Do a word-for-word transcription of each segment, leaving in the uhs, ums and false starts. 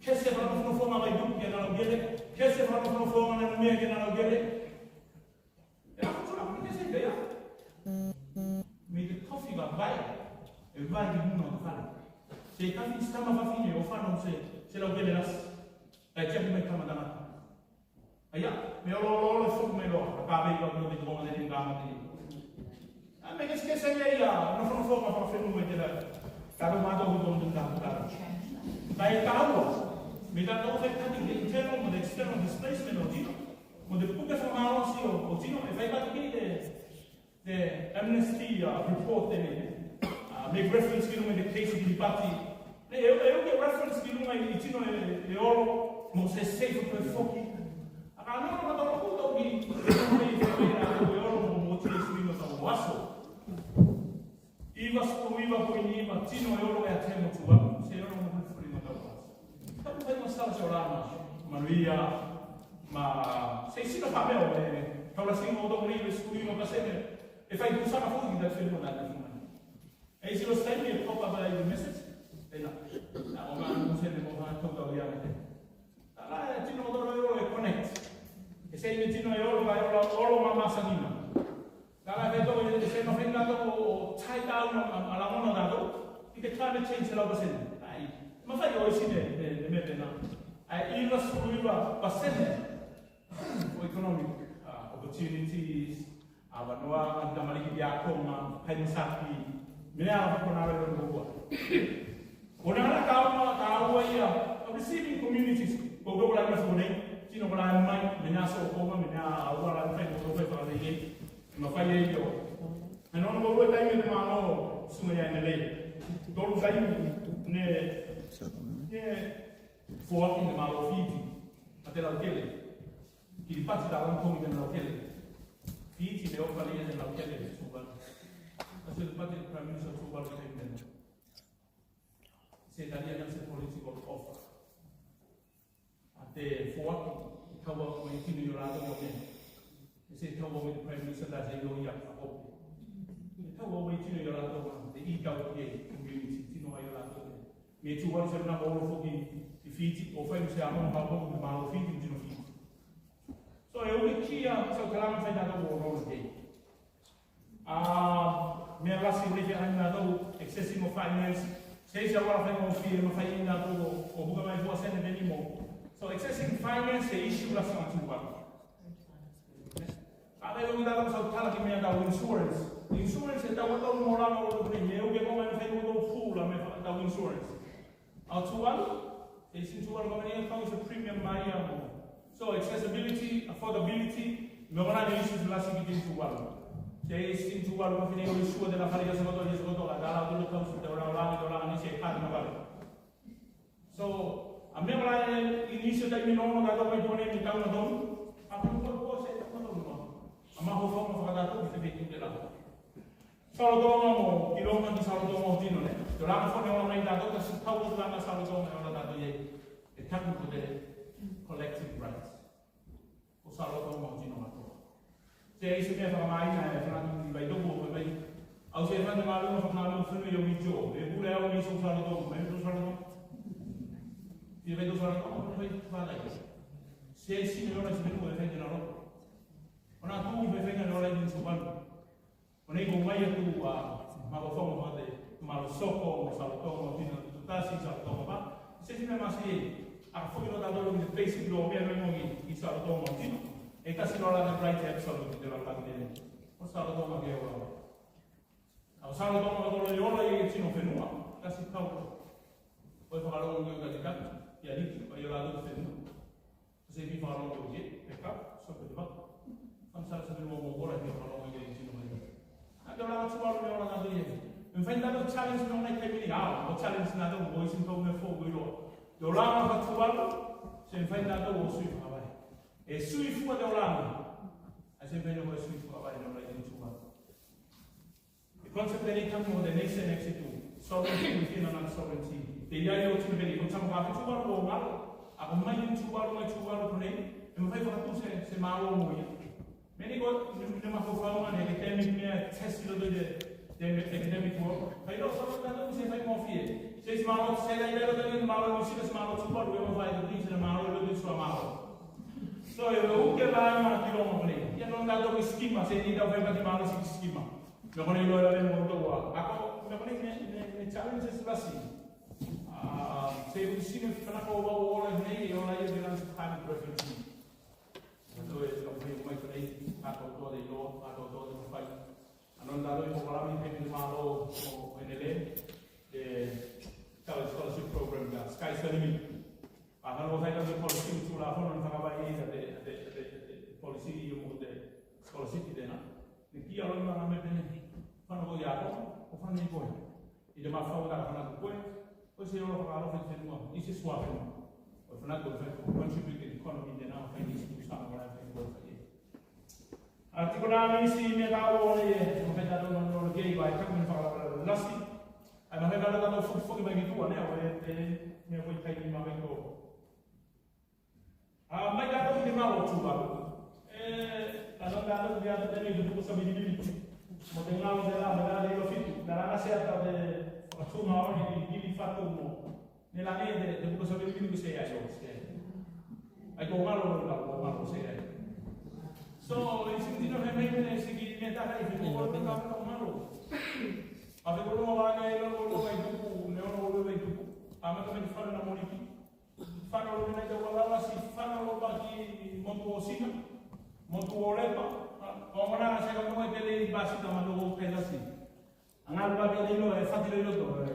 Kesi a fakanofonofoga mai tupu ki a laukele. Kesi a fakanofonofoga mai mea ki a laukele. E a kutula ko kesi ia. Me te tofi ka vae. E vae ki muna o te fale. Se kafi se tama fafine o fano se, se laukele lasi. Kae tiaki mai tama tagata. Aia, me olooloolo foki mai loa, a kavei ka mo te koga te liga mo te liga. A me kesikesi ia ia, nofonofoga fakafenua i te la. Talo matou ko te talo. Kae taua, me tatou fai kati ke internal mo te external displacement o tino. Mo te puke fakamalosi o, o tino, e fai kati ke te Amnesty, uh, report tenei, uh, make reference ki luga i te case i Kiripati. Ne, e, e uke reference ki luga i tino e, e olo, mo se safe pe foki. A ka nofo ka tau kuto ki, ki luga i te e olo mo, mo te sui mo tau aso. Iva sefulu iva poini iva, tino e olo e a te mo Tuvalu, se olo mo Tuvalu mo tau aso. Tau fai mo sa se olaga, manuia, ma, se isi na faamea o, e, tau lasi mo tau rive sefulu iva pasene, E fai tusaga foki ki tau fenua na te fenua. E isi o se taimi e pop up ai message. E na. Na o ga mo se mo ga tau tau ia na te. Tala e tino o toro e connect. E se ine tino e olo, e olo, olo ma masagina. Tala e tau e se mafai na tau o tie down a, a lagona tatou. I te climate change e lau pasene. Ai. Mafai o isi ne, ne, ne mea tena. Ai, iva sefulu iva pasene. O economic, uh, opportunities, avanoa, a tamaliki tiakoga, kai masaki, me ne ala kona ala i lona kua. Kona ala kaua, kaua ia, a receiving communities, ko ko la i Masu nei, tino ko la mai, me ne aso o koga, me ne a, a ua la fai, ko ko fai fakaveivei, e mafai ei o. E nona ko lua taimi ne malo, suga ia ne lei. Tolu taimi, ne, ne, foaki ne malo Fiti, a te laukele. Kiripati tala ko me tena laukele. Fiti le oka lea tena laukele, Tuvalu. Kasi Kiripati Prime Minister Tuvalu ko tena. Se talia na se political offer. A te foaki, e kaua mai tino i o latou mea. E se kaua mai Prime Minister ta se ilo ia ka ope. E kaua mai tino i o latou mea, te i kau ki ei, community, tino ai o latou mea. Me Tuvalu se na ko olo foki i Fiti, o fai se amo, amo, malo Fiti, tino Fiti. So e ui ki a, so kalaga fai na tau o rona kei. A, mea lasi ui ki a na tau, accessing of finance, se isi a wala fai mo fie, ma fai na tau o, o buka mai fua sene veni mo. So accessing finance, e issue lasi ma Tuvalu. A, e ui na tau sa tala ki mea tau insurance. Insurance e tau a tau mo lava o tau nei, e ui ke mo mai fai mo tau pula me tau insurance. A Tuvalu, e isi Tuvalu ka mea kau se premium mai ia mo. So accessibility, affordability, me wana ne isi lasi ki te Tuvalu. Te isi Tuvalu ka fine o isi te la fale ia se koto, ia se koto, la tala tolu kau se te ora ora, te ora ni se kati na vale. So, a mea wana e isi te mi no, no, ka tau mai tone, mi tau na tonu. A tonu ko, ko se tau na tonu. A ma ho fo ma fakatatou ki te vei tu te la. Saolotoga mo, iloga ki saolotoga o tino ne. Te olaga foki ne ola mai tatou, kasi tau o olaga saolotoga e ola tatou i ei. E taku ko te collective rights. Ko saolotoga o tino katoa. Se isi mea fakamaina e fanatu i Vaitoko ko mai. Au se fanatu maluga fakamaluga fenua i au i tio. E pule au i sou saolotoga, mai tau saolotoga. I Vaitoko saolotoga, mai tau saolotoga. Se isi mea ola se fenua e fai tena loto. Ona tu i fai fai na ola i tino sopanu. Konei ko mai atu a makofoga o te malo soko, mo saolotoga o tino tutasi, saolotoga va. Se isi mea masi ei, a foki loa tatou ki te basic law mea me mo ki, ki saolotoga o tino. E kasi loa la te right absolute te lalolagi tenei. O saolotoga ke ola. A o saolotoga o tolo e ola i e tino fenua, kasi tau. O e fakalogo ki o katikati, i a liki, o i o latou fenua. Se pi fakalogo ki, e ka, so pe te vaka. Kam sala se mea mo ora ki fakalogo ki tino mai. A te olaga Tuvalu me ola tatou i ei. Me fai tatou challenge me ona i kai mini au, o challenge na tatou, o isi tau me fou i loa. Te olaga ka Tuvalu, se me fai tatou o sui fakavae. E sui fua te olaga. A se me fai tatou o sui fakavae, na ola i Tuvalu. E concept tenei taku mo te nation actually tu. Sovereignty within another sovereignty. Te i ai o tino peni, ko tama ka Tuvalu o galo. A ko mai i Tuvalu, mai Tuvalu konei. E mafai fakatu se, se malo mo ia. Meni ko, ne, ne mafai fau ma ne academic mea test i loto i te, te academic world. Fai lo, so, tatou se fai mo fie. Se Isi malo, se ia, ia, ia, malo, isi malo Tuvalu, e mafai o isi malo, isi malo. So, e uke la ma ki loa mo nei. Ia, no tatou ki schema, se ni tau fai mati malo si schema. Me konei loa la mo tou a. Ako, me konei ne, ne, ne challenges lasi. A, se isi ne fanako vau o la nei, o la ia de lans time preference. So, e, ka mai, mai konei, a, to, to, de lo, a, to, to, de fai. A, no tatou i polokalame i pepa malo o N L M, e tau scholarship program ka Sky's the Limit. A, ka no fai ka policy mo tulafono ne fakavae i te, te, te, te policy i o mo te scholarship i tena. Ne ki a loa na me pene, fano ko i a ko, o fano i koe. I te mafau o tau fanako koe, koe se olo fakaalofa i te fenua, i se suā fenua. O fanako koe fai ko contribute i te economy tena, o fai i se tusaga o la e fai koe fai e. A, tiko na me isi mea ka o le, o fai tatou na nolo kei, o ai taku me fakalavelave lasi. Ai mafai ka tatou fokifoki mai ki tua, ne, o e, e, mea ko i kai ni mafai ko. A, mai tatou ki te malo Tuvalu. E, a, no tatou ki ata tenei te puka sabilibili. Mo te galo te la, mo te la te ilo fitu. Na la na se ata te, a, tuga o ni, ni, ni fatu mo. Ne la ne te, te puka sabilibili ko se ai, o se ai. Ai ko galo, ko galo, ko galo, se ai. So, i siki tino me me me siki me ta kai fitu, ko ko ko galo. A te ko lo la ne lo lo ai tuku, ne o lo lo ai tuku. A me ka me fale na moniki. Fano loa nei te ua lava si fano loa ki motu o Sina, motu o Lepa, a, o mona se ka mo te lei basi ka mo te lasi. A galo ka te lei loa e fati lei loto, e,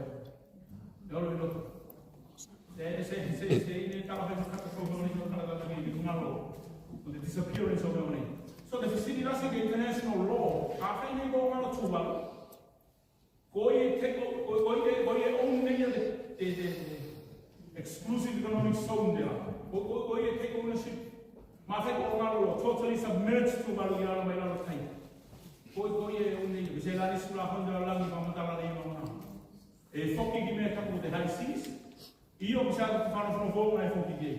e olo i loto. Se, se, se, se ine tala fai ka ko mo ni tala tala ki galo. Ko te disappearance o mea nei. So te fesili lasi ke international law, a fai nei ko galo Tuvalu. Ko ia e take o-, ko, ko ia, ko ia e own nei ia te, te, te, te exclusive economic zone tela. Ko, ko, ko ia e take ownership. Mafai ko galo loa, totally submerged Tuvalu i lalo mai lalo tai. Ko, ko ia e own nei ia, ko se la ne sula kon de la ni pa matala nei ma mona. E foki ki mea taku te high seas. Io, ko se ata te fanofonofoga e foki kei.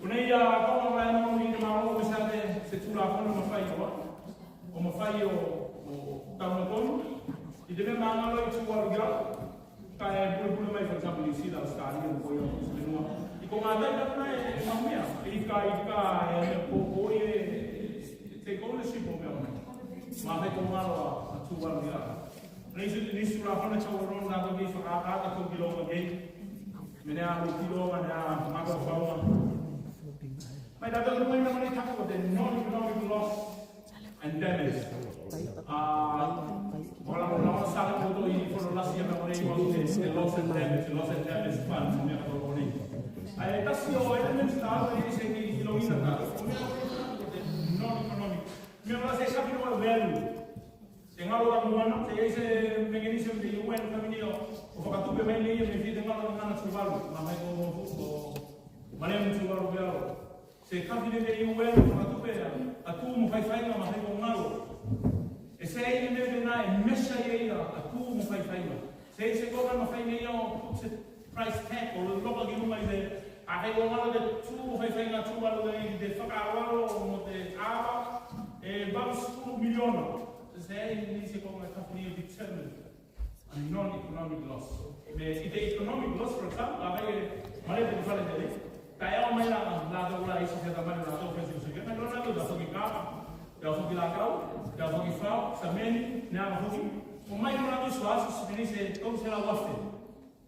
Konei a koga mai no i te malo, ko se ata se tulafono mafai o, o mafai o, o tau na tonu. I te mea magalo i Tuvalu ia, ka e pulepule mai, for example, New Zealand, Australia, ko ia, ko se fenua. I ko gatai ka e mamea, i ka, i ka, e, ko, ko e, take ownership o mea mai. Mafai ko galo a, a Tuvalu ia. Nei su, nei su la fana tau ron na to ki fakaata, to ki loa kei. Me ne a lo ki loa, me ne a mako fauga. Mai tatou mai na mai taku ko te non-economic loss and damage. A, ora, ora, ora, sa ko to i fono lasi a mai nei ko te, te loss and damage, loss and damage fund, me ko nei. Ai, tasi o elements ta, e se ki, ki lo ina ta. Ko me ko te non-economic. Me ora se capital value. Te galo ka moana, te iai se mechanism te U N ka mini o, o fakatupe mai nei me fia te galo ka gana Tuvalu, mafai ko, ko, ko, malemu Tuvalu ke alo. Se kafi nei te U N o fakatupe a, a tu mo faifaiga mafai ko galo. E se iai ne mea tena e measure ia a tu mo faifaiga. Se iai se koga mafai nei o put se price tag o loka ki luga i te, a kai o galo te tu mo faifaiga Tuvalu nei te fakaaloalo mo te ava, e valu sefulu miliona. Se iai nei se koga e kafi nei o determine a non-economic loss. Me i te economic loss, for example, a kai e male te fale tele. Ka e ao mai la, latou la isi se tamai latou fesi usu ke, me lo latou ta foki kapa, ta foki lakau, ta foki fao, sameni, ne a foki. O mai lo latou so asu, se nei se tou se la wafe.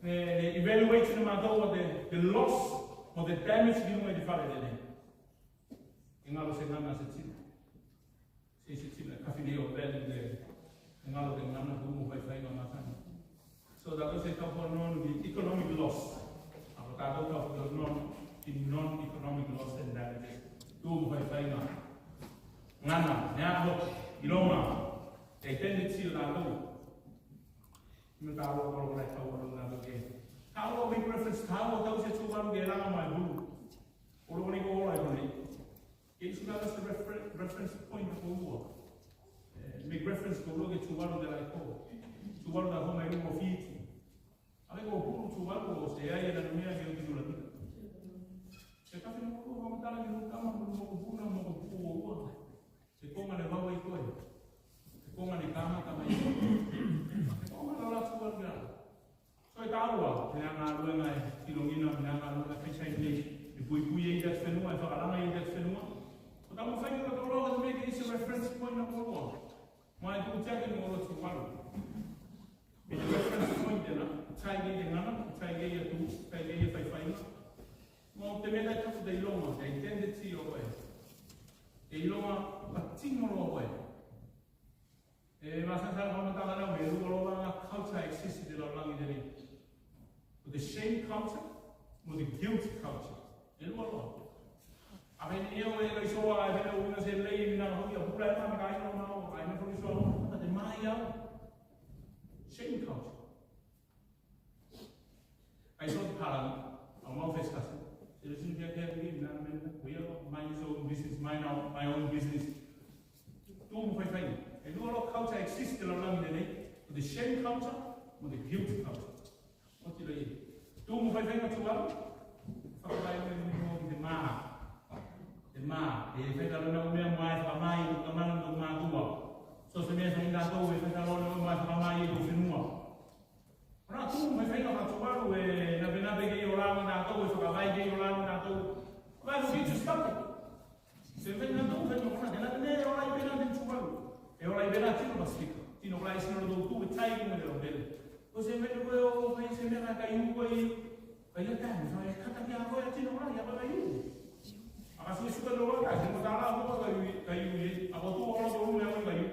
E, e evaluate ne matou o te, te loss, o te damage ki luga i te fale tenei. E galo se gana se tina. Se, se tina, kafi nei o value te, e galo te gana, tu mo faifaiga masani. So tatou se kau foki nonu ki economic loss. A ko tatou kau foki nonu ki non-economic loss and damages. Tu mo faifaiga. Gana, ne a foki, i loga. E tendency o tatou. Me ka ua kolo kolo e kau kolo na ke. Ka ua make reference, ka ua tau se Tuvalu ke laga mai bulu. Kolo kolo ko ola i konei. Ke isi kala se refer-, reference point ko ua. E, make reference ko ua ke Tuvalu te lai ko. Tuvalu ta ko mai luga o Fiti. Ale ko bulu Tuvalu o se ai na mea ke o ki tula tika. Se ka fina ko ua matala ki luga kama ko ua bulu na mo ko ua. Se koga ne vau ai koe. Se koga ne kamata mai. Se koga ne la Tuvalu ia. So e Aua, me a galuega e tilogina, me a galuega e fai side nei, e puipui ei te atufenua, e fakalaga ei te atufenua. Ko taumafai o tatou loa o te mea ke isi reference point na kolua. Mai tu te ake ni olo Tuvalu. E te reference point tena, tai kei te gana, tai kei a tu, tai kei a faifaiga. Mo te mea tai taku te iloga, te identity o koe. Te iloga patino loa koe. E masasa ka matala nau, e lua loa ga culture exist i te lalolagi tenei. Ko te shame culture, mo te guilt culture. E lua loa. A fai nei au e kaisoa, e fai nei au ina se lei, ina hoki a pula e ma, me ka ina ma o, ka ina fori soa o, ka te mai au. Shame culture. I thought, Palan, au mau first cousin. Se le sinu kia kia kia, na, na, na, we are mind your own business, mind our, my own business. Tu mo faifai. E lua loa culture exist i te lalolagi tenei. Ko te shame culture, mo te guilt culture. Oti loa i. Tu mo faifai na Tuvalu. Fakamai me mo ki te ma. Te ma. E fai tala na mea mai, fakamai, tu ka mana, tu ma tua. So se mea sa i tatou, e fai tala na mea mai, fakamai, tu fenua. Ona tu mo faifai na Tuvalu, e napenape kei o lava tatou, e fakavai kei o lava tatou. Vai mo ki tu stop. Se mea na tou fai mo kona, tena tena e ola i pena te Tuvalu. E ola i pena tino Pasifika. Tino ola i sino tou tu e tai mo le o pele. Ko se mea ko e o fai se mea ka kai u ko i. Kai a tai, sa e kata ki a ko e tino ola i a kai u. A ka suka suka lo ka, se mo tala ko kai u, kai u e. A ko tu ola tou me a kai u.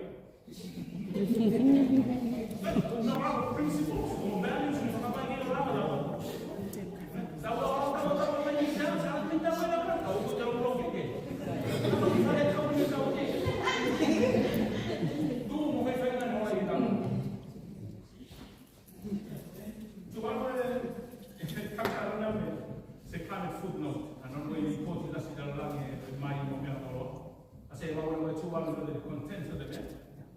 Se kind of footnote, a no no i koti lasi lalolagi e mai mo mea koloa. A se lau e tu anu le content o te mea.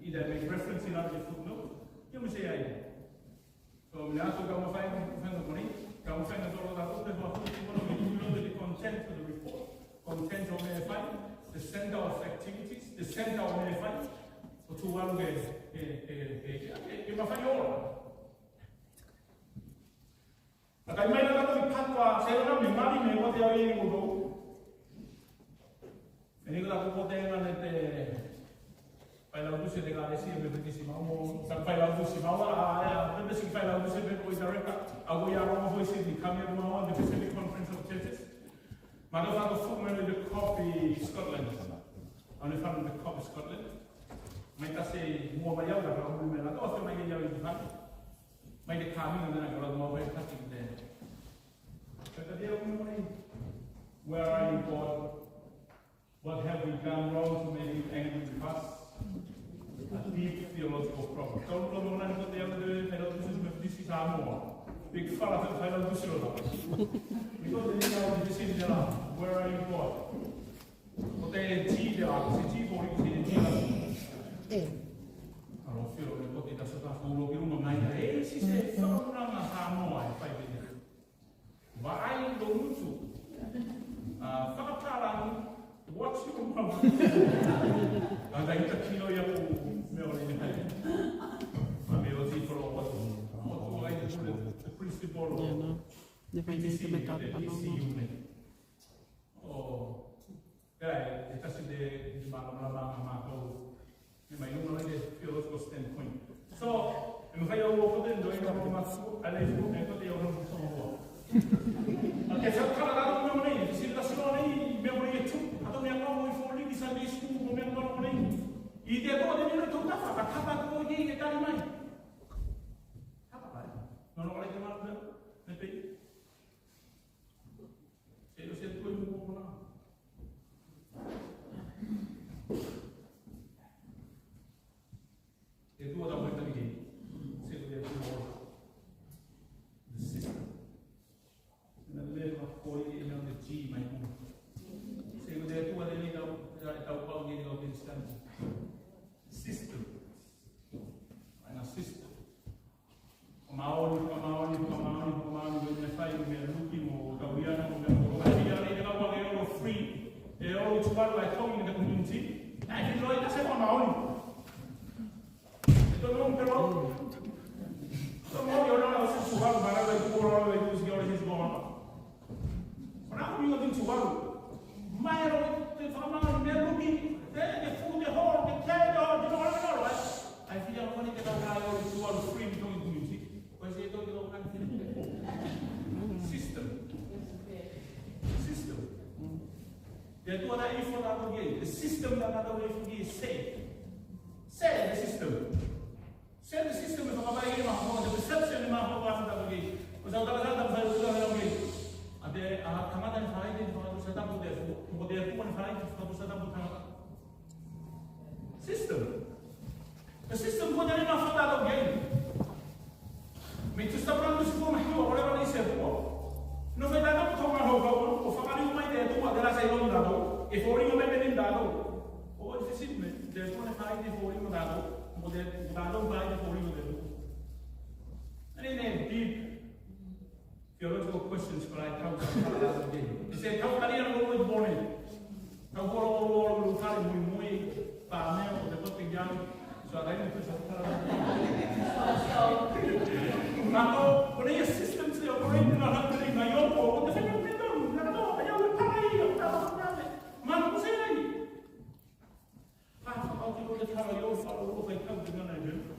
Either make reference in other footnote. Ia mo se ai. So, me atu ka mafai, mafai na koni, ka mafai na tolo tatou, te mafai na koni, me tu anu le content of the report. Content o mea e fai, the center of activities, the center o mea e fai. O tu anu ke, ke, ke, ke, ke, ke mafai ola. A kai mai la tatou i patoa, se la me mali me kote au i ulo. E ni ko taku kote ga ne te failautusi te Ekalesia Metotisi Maua mo, sa failautusi Maua, a, a, a, Metotisi failautusi me ko i tareka, a ko i a Roma foi Sydney, kami a Maua, the Pacific Conference of Churches. Ma lo taku fu me le COP i Scotland. Au ne fano le COP i Scotland. Mai tasi mua mai au, la ka ulu me la, o se mai ke i au i fano. Mai te kamiga na ka lau mau e pati te. Ka ka dia mai. Where are you, God? What have we done wrong to make you angry with us? A deep theological problem. Ka ulu mau na ko te au te, te lau tusi me tisi Samoa. Big fala te lau tusi lo. Because they know this is the law. Where are you, God? Ko te ti te a, se ti ko i se ti la. E. A lo fio le ko te ka sa ta ko lo ki luma mai ka e si se fakapunaga Samoa e fai pene. Vaai lou gutu. A, fakapalagi, watch your mouth. A ka ita kino ia ko me o le ne kai. A me o ti folo o tu. O tu ai te principle. Ia, no. Ne fai nei te makeup, te ano, no. O, e, e tasi te, te malamalama a matou. E mai luga nei te theological standpoint. So, e mafai au o kote ndo e ka matou, a le fu, e kote au na matou. A ke sa kala la mea nei, si la sino nei, mea nei e tu, a to mea kau i foli ki Sunday school, ko mea kau nei. I te to te mea to ka fa, ka kapa ko i te tali mai. Kapa mai. No, no, ai te mea, me pe. Se o se tu e mo kona. E tu o tau mai tani ke. Se o se tu o. The system. Te Atua na ifo tatou ki ei, te system tatou ifo ki ei, set. Set the system. Set the system e fakavae ei mafuaga, the perception e mafuaga tatou ki ei. Ko sau tala tala tatou fai uta ki ei. A te, a tagata ne fai te fakatusa tapu te Atua, ko te Atua ne fai te fakatusa tapu tagata. System. The system ko te ne mafuaga tatou ki ei. Me Tusi Tapu e tusi fou ma hiva, ko leva nei se fua. Nofo tatou ko toga hou hou, ko fakaliu mai te Atua, te lasa i loto tatou, e foliga mai me nei tatou. O te system, te Atua ne fai te foliga tatou, mo te tatou fai te foliga te Atua. Nei nei deep theological questions ko lai tau tau tau tau tau. E se tau tali ana ko te pone. Tau ko lo lo lo tali mui mui, pa me o te topic ia. So I like to tau tau. Nako, ko nei systems e operate na happening na yo ko, o te fai me tonu, nako, ai au e parai, au tau tau. Manu ko se nei. Pat fakaotilo te tala i o falo o fai tau te gana e mea.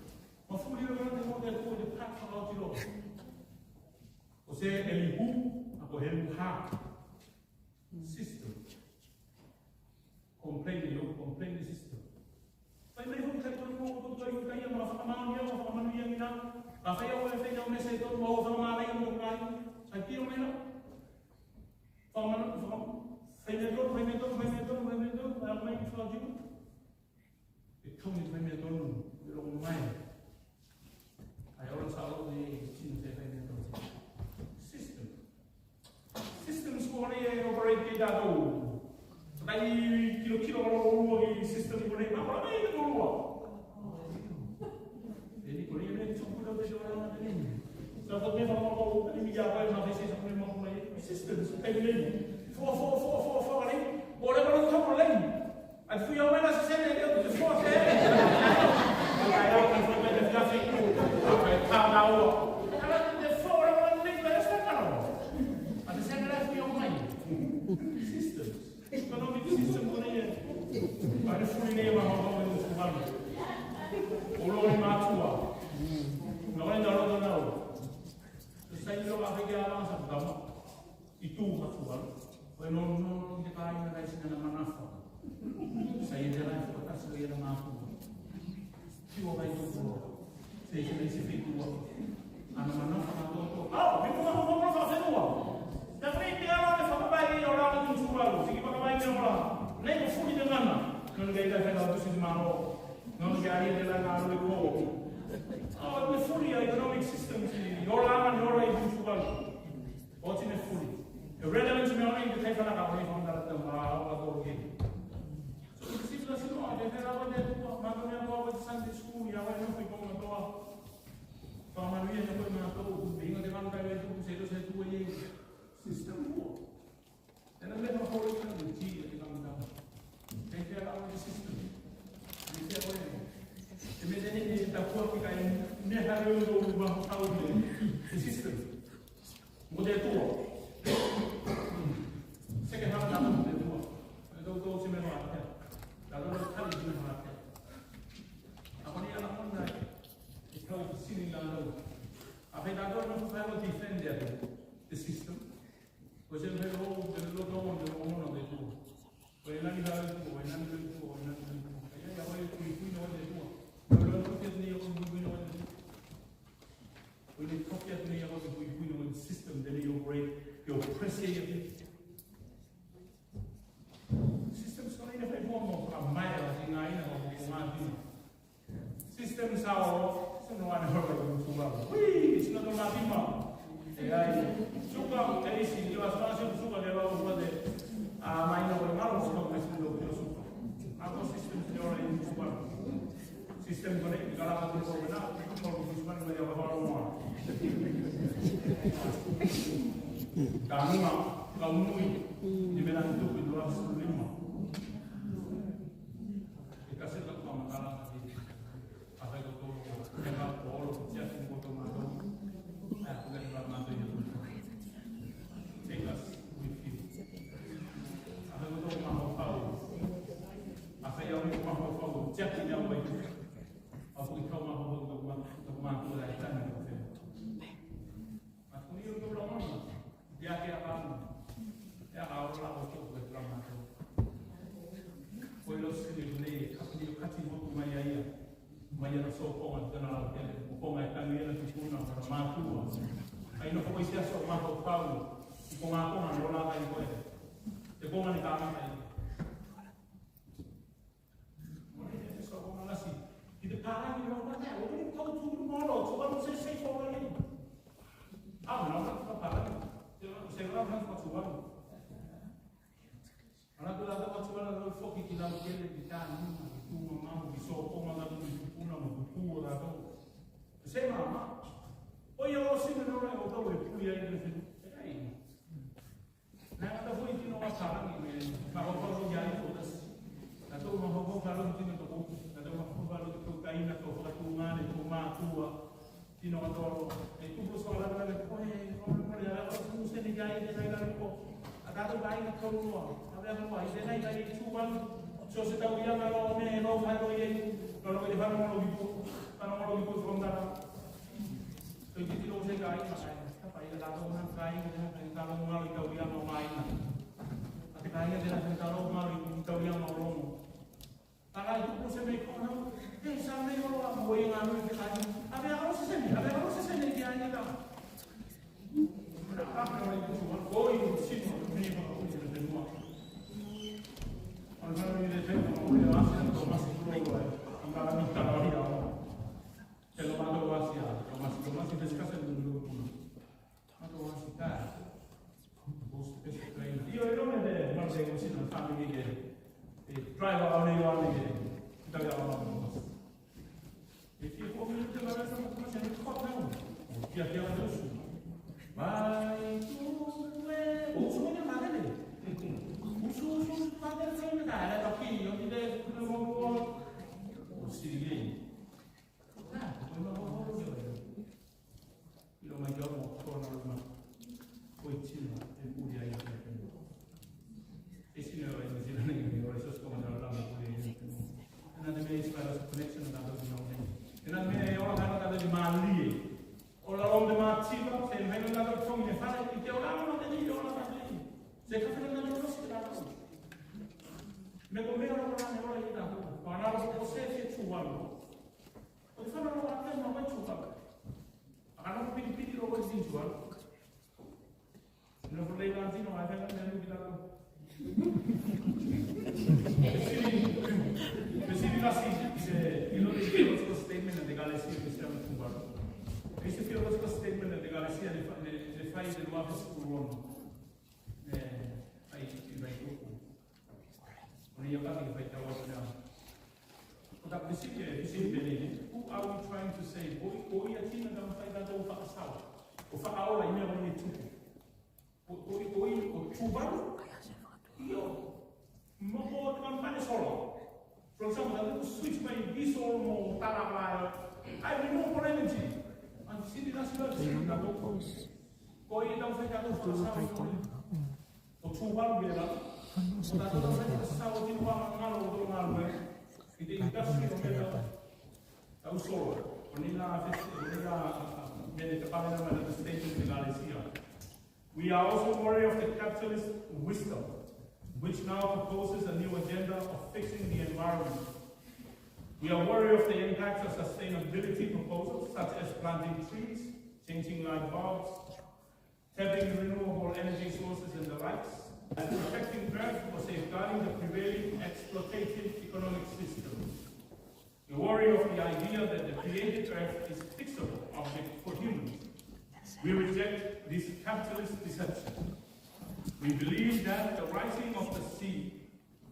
Mafuli o gana te mo te ko te pat fakaotilo. O se Elihu, a ko Elihu ha. System. Complain i o, complain i system. Fai mai foki kai tonu mo ko tonu kai ia ma fakamaoni ia, ma fakamaoni ia gina. Ka fai au e fai au mese tonu mo fakamaoni ia mo kai. Sai pio mai la. Fakamanu, fakam-, fai mea tonu, fai mea tonu, fai mea tonu, fai mea tonu, fai mea tonu, fai mea tonu. E tonu fai mea tonu, e logo mai. Ai ora sa logo nei tino te fai mea tonu. System. Systems ko nei e operate ki tatou. Kai kilokilo ko logo lua ki system ko nei, ma ko nei ko lua. E ni ko ni me tuku lo te ora na ni. Sa ko me fa mo ko ni mi ya ko ma ke se sa ko me mo ko mai. Sisters, e ni. Fo fo fo fo fo ni. O le ko to ko le. A fui o me na se se le te fo se. Ai o ko me te fo se. Ai ka na o. Ala te fo le ko ni me sa ka no. A te se le fui o mai. Sisters. Economic system ko nei e. Ae fuli nei e mafaufau i Tuvalu. O loa nei matua. Na o nei na loa nei. Sa i loa ka fai ke ala sa kama. I tu matua. Ko e nonono ki te kaina kai sina na manafa. Sa i te lai fakatasi o ia na matua. Ki o kai tuku. Se, se, se feitua. Ana manafa na toto. Au, me ko manafa, manafa fenua. Te fei te ala te fakavae i o la na Tuvalu. Siki fakavae i o la. Nei ko fuli te gana. Nona ke ika fena tusi te malo. Nona ke ai te la na alu e ko. Au, me fuli a economic system si o la na o la i Tuvalu. Oti ne fuli. E relevant me ona i te kai fanaka o nei fanaka te ma o ka ko ke. So, i te sila sino, a te fera o te tua, ma ko ne ko o te Sunday school, ia o ne ko i ko ma toa. Fakamanuia ne koe matou, e iga te kanu kai e tuku se to se tu e system ua. Tena mea fakaholo i kanu ti e te kanu kanu. Te fera o te system. Te fera o te mea tena i te tapuaki kai mea hale o lo ua hau te system. Mo te Atua. Second half na mo te Atua. E tou tou se mea no ate. Tatou e tali se mea no ate. A ko ni ala kona e kau sini na tou. A fai tatou e nofo fai o defend the system. Ko se mea o te loto o te loto o te Atua. Ko e nani la e Atua, ko e nani la e Atua, ko e nani la e Atua. Ia, ia, ko e kuikui no te Atua. Ko e kuikui no te Atua. Ko e kuikui no te system, then you operate, you oppress it. Systems ko nei ne fai fua mo fakamaea, a, tiga ina, ko, ko, ko, ko, Systems a o, se no ane holo i Tuvalu. Ui, sina to na tima. E ai. Suka, e isi, i a sina se suka le lau fua te. A, mai na o le malo, suka, mai sina to kilo suka. A ko systems ne o i Tuvalu. System ko nei, i kala ko ko na, ko ko Tuvalu mai a ko mo. Kanua, kaunui, ni mena tuku i tua lima. E kasi ka ko matala. A fai ko to, e ka ko olo, tia ki ko to matou. A, ko ka matou ia. Take us with you. A fai ko to mafaufau. A fai au ni ko mafaufau, tia ki au mai. A ko i kau mafaufau, to matou, to matou ia e tani ko fea. A ko ni o to la mama. Ia ke a kau. Ia ka olo la ko to ko la matou. Sopoga tena lautele, o koga e tagi ena tupuna, o na matua. Ai na foʻi se aso mafaufau i koga koga ne ola ai koe. Te koga ne kamata ai. Mole e sopoga lasi. I te palagi o koga, o koga koga tu molo, tu koga se se koga ai. Au na koga palagi. Se koga koga tu koga. Ana ko latou atu ana lau foki ki lautele, ki tanima, ki tugamamu, ki sopoga, ki tupuna, mo tupu o latou. Se mama. O ia o sina na ora o tau e pui ai na fenua. E ai. Na gata foʻi tino a palagi me mafaufau i ai ko tasi. Latou mafaufau falo ki tino toku. Latou mafaufau falo ki tou kaina, tou fakatugane, tou matua. Tino katoa loa. E tupu soa lava le koe, koe, koe, a lava tupu sene i ai, tenā i lalo ko. A tatou vaega tolu loa. A vea loa, i tenā i ai Tuvalu. So se tauiaga loa, me loa fai loa i ai. Loa loa i te fano loa i pu. Fano loa i pu, from tara. So i te tino se kai, ma kai. Ka pai, a tatou na kai, a tatou galo i tauiaga o mai na. A te kai, a te tatou galo i tauiaga o logo. Tala i tupu se mea i konā, e, sa mea o loa, mo ia gā nui te kai. A vea o se sene, a vea o se sene ki ai ka. A vea o i tupu, a ko i sino, me i maka ui te fenua. A vea o i te fenua, o i a se, a to masi kulo loa, a mea ni tala o i a o. Te lo matou asia, lo masi, lo masi discussion, lo matou asia. Io, io, me te, me te, me te, family ke, e, driver au nei, au nei ke, kita ke au nei. E fia ko mi te mara sa ko se ko na. Ia, ia, ia, su. Vai, tu, e, o su ne mara ne. Usu, usu, mara ne sa me ta, era toki, o ki te, ku na mo, o, o si, ah, ko na mo, o, o, o. Ilo mai ke o mo kona luma. Ko i Tina e puli ai. E sina e ora i New Zealand nei, ora i so se kona luma puli ai. Ena te mea i spara se connection na tatou nei. Ena te mea e ora kana tatou nei malie. O la o te mativa, se hai na tatou tongi ne fale, i te ora na te nei, ora na te nei. Se ka fale na te nei, se tatou. Me ko mea ora na ora i tatou. Ko ana ora ko se se Tuvalu. Ko te fana ora a te na mai Tuvalu. A kana ko pili pili ora i Tuvalu. Ina ko lei la tino a tena me alu ki tatou. Te sili, te sili lasi, se, you know, the theological statement of the Ekalesia Kristiano Tuvalu. It's a theological statement of the Ekalesia, the, the, the faith and love is Tuvalu. E, ai, i vai tuku. O nei a pati ke faitau atu nei. Ko taku fesili, e, fesili penei, who are we trying to save? Ko i, ko i a Tina ka mafai tatou o fakasala. O fakaola i mea o nei tupu. Ko, ko i, ko i, ko Tuvalu. Io. Mo ko te kampane sola. For example, tatou switch mai diesel mo tala mai. Ai, renewable energy. Ana fesili lasi la, fesili tatou. Ko i tau fai tatou fakasala. Ko Tuvalu ia la. Ko tatou tau fai fakasala o tino fakagalo o tau galo e. I te industry o mea tau. Tau sola. Ko nei la fesi, ko nei la, a, a, mea ne tapale na mai la statement o te Ekalesia. We are also wary of the capitalist wisdom, which now proposes a new agenda of fixing the environment. We are wary of the impact of sustainability proposals such as planting trees, changing light bulbs, tapping renewable energy sources and the likes, and protecting earth or safeguarding the prevailing exploitative economic system. We're wary of the idea that the created earth is fixable object for humans. We reject this capitalist deception. We believe that the rising of the sea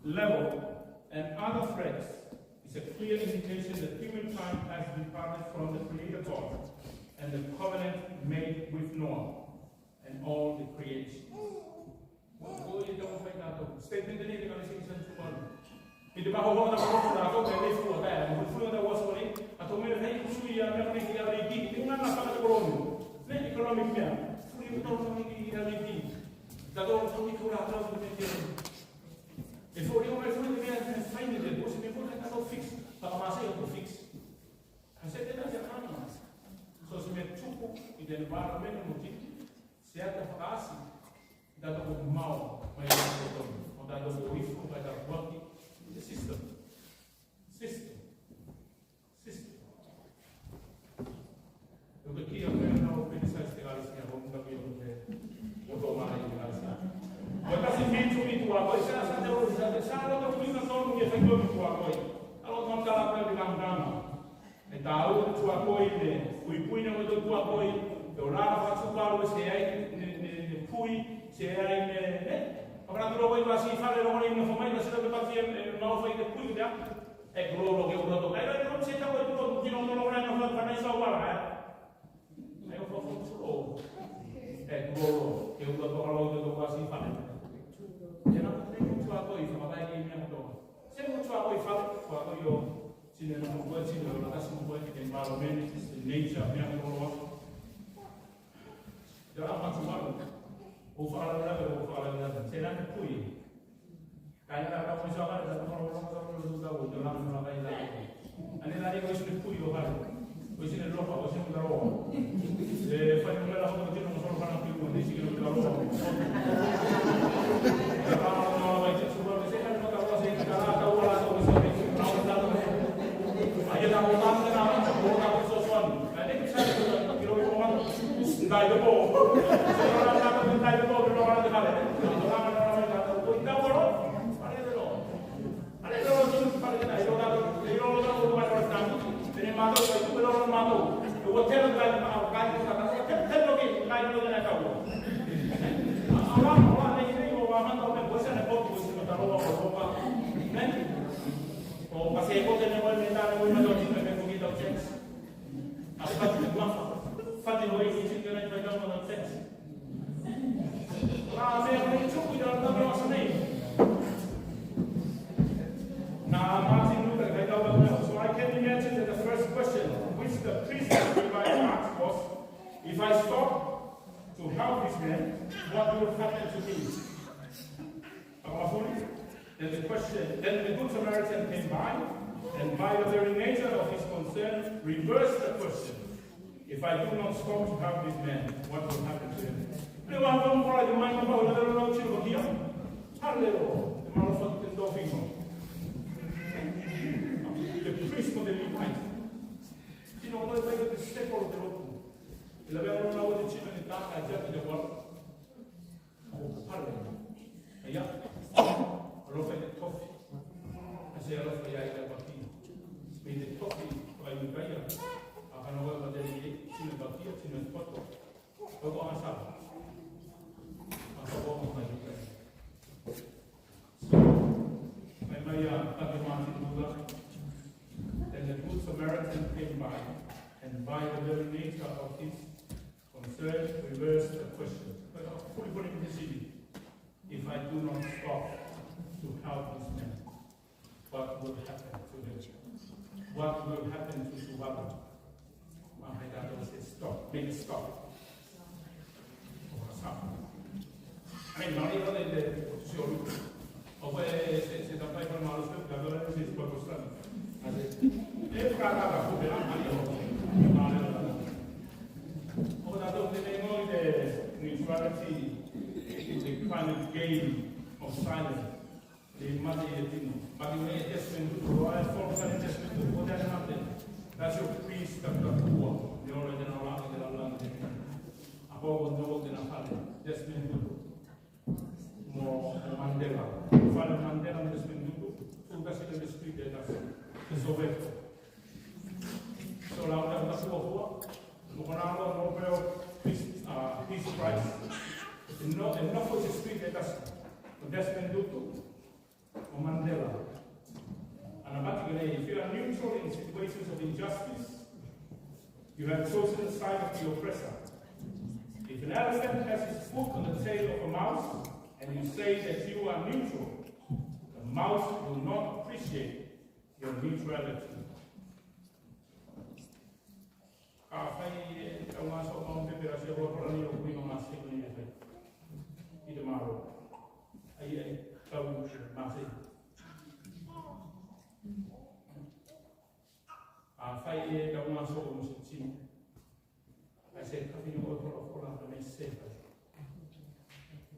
level and other threats is a clear indication that humankind has departed from the Creator God and the covenant made with Noah and all the creation. Ko i tau fai tatou. Statement nei te Ekalesia Kristiano Tuvalu. I te maho o tatou, tatou ke nei fua tae, mo fua tatou aso nei, a tou mea nei kusui a mea nei ki a nei ki, i te gana faka te koloni. Nei ki koloni mea. Fuli o tau nei ki a nei ki. Tatou tau nei kura tau nei ki. E fuli o mai fuli mea nei fai nei te, ko se mea ko tatou fix. Fakamasei o fix. A se tena se kana. So se mea tupu i te environment mo tiki. Se ata fakaasi, i tatou ko mao mai i tatou tonu, o tatou ko ifo mai tapuaki, i te system. System. System. Ko tuakoi. Alo, ko tala ko te kamikama. E tāua te tuakoi ne puipui ne ko te tuakoi. E ola fakatuvalu e seai ne, ne, ne pui, seai ne, ne. Fakatuloa ko i vasi fale lo ne ina famai na sila te pati e, e mau fai te pui te a. E kulolo ke uloto. Kai la ko se ta ko i tulo, kino tolo na no fana i sa wala, e. Ai o fofo tulo. E kulolo ke uloto ka lo i tulo vasi fale. Tena ko te tuakoi, fakatai ke mea kotoa. Se ko tuakoi fale, tuakoi o sine na mo koe, sine o la kasi mo koe, environment, nature, mea kotoa. Ia la matumalu. O fakalavelave, o fakalavelave. Tena ke pui. Kai la ka mo sa ka la ka mo lo ka mo lo ka mo lo ka mo lo ka. Ane la ni ko sine pui o ka. Ko sine lo ka, ko sine ka lo. E fai mo la ko sine mo so ka na ki ko ni sine ka lo. Now, Martin Luther, so I can imagine that the first question which the priest of Levi asked was, "If I stop to help this man, what will happen to me?" Then the question, then the Good Samaritan came by, and by the very nature of his concern, reversed the question. "If I do not stop to help this man, what will happen to him?" Le wa ko mo le mai mo le lo lo tino kia. Haleluia. Te malo fa te tofino. Te priest mo te Levite. Tino mo te step o te lotu. Le vea mo na o te tino ni ta ka ia ki te wala. Pale. Ia. Alofa i te tofi. A se alofa ia i te papi. Me te tofi, fakaimikaia. A kana koe ma te lei, tino papi, tino poto. Ko ko asa. A ko ko ma fakaimikaia. So, mai mai a, take Martin Luther. Then the Good Samaritan came by, and by the very nature of his concern, reverse the question. But, uh, fully, fully in the city. If I do not stop to help this man, what will happen to him? What will happen to Tuvalu? Mahai tatou se stop, make a stop. Stop. Ai, no, io le, le, sure. O koe se, se tapai koe malo se, ka koe se, se koe postan. A se, e faka tata, ko pela, a io. O tatou te nei mo i te neutrality, i te climate game of silence. Le mate i te tino. Paki nei e Desmond Tutu, o e folo ka nei Desmond Tutu, o te ane mate. That's your priest, ka, ka kua. Ne ola i tena olaga, tena olaga, tena. A ko ko no tena fale, Desmond Tutu. Mo, mo Mandela. Fale Mandela mo Desmond Tutu. Tutu kasi te street e tasi. Te Soweto. So la o te fuafua. Mo kona o Nobel Peace, uh, Peace Prize. No, e nofo i te street e tasi. Mo Desmond Tutu. Mo Mandela. Anapati konei, if you are neutral in situations of injustice, you have chosen the side of the oppressor. If an elephant has its foot on the tail of a mouse and you say that you are neutral, the mouse will not appreciate your neutrality. Kafai e tau gasoa mau pepe a se roa kola nei o kui no masei konei e fai. I te malo. Ai, ai, tau masei. A fai e tau gasoa mo se tino. Ai se kafi no kola kola konei se fai.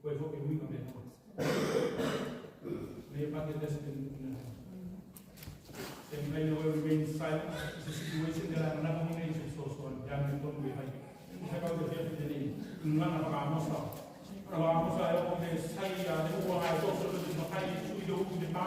Koe foki uiga me noa. Me pake tasi te nuku na. Te mea ia o remain silent, it's a situation that I'm not only in so so, I'm down in Tonga, hai. Te kau te fia te nei, ngana fakamosa. Fakamosa e o te sai a te ua ai toso te makai, sui te uku te pā.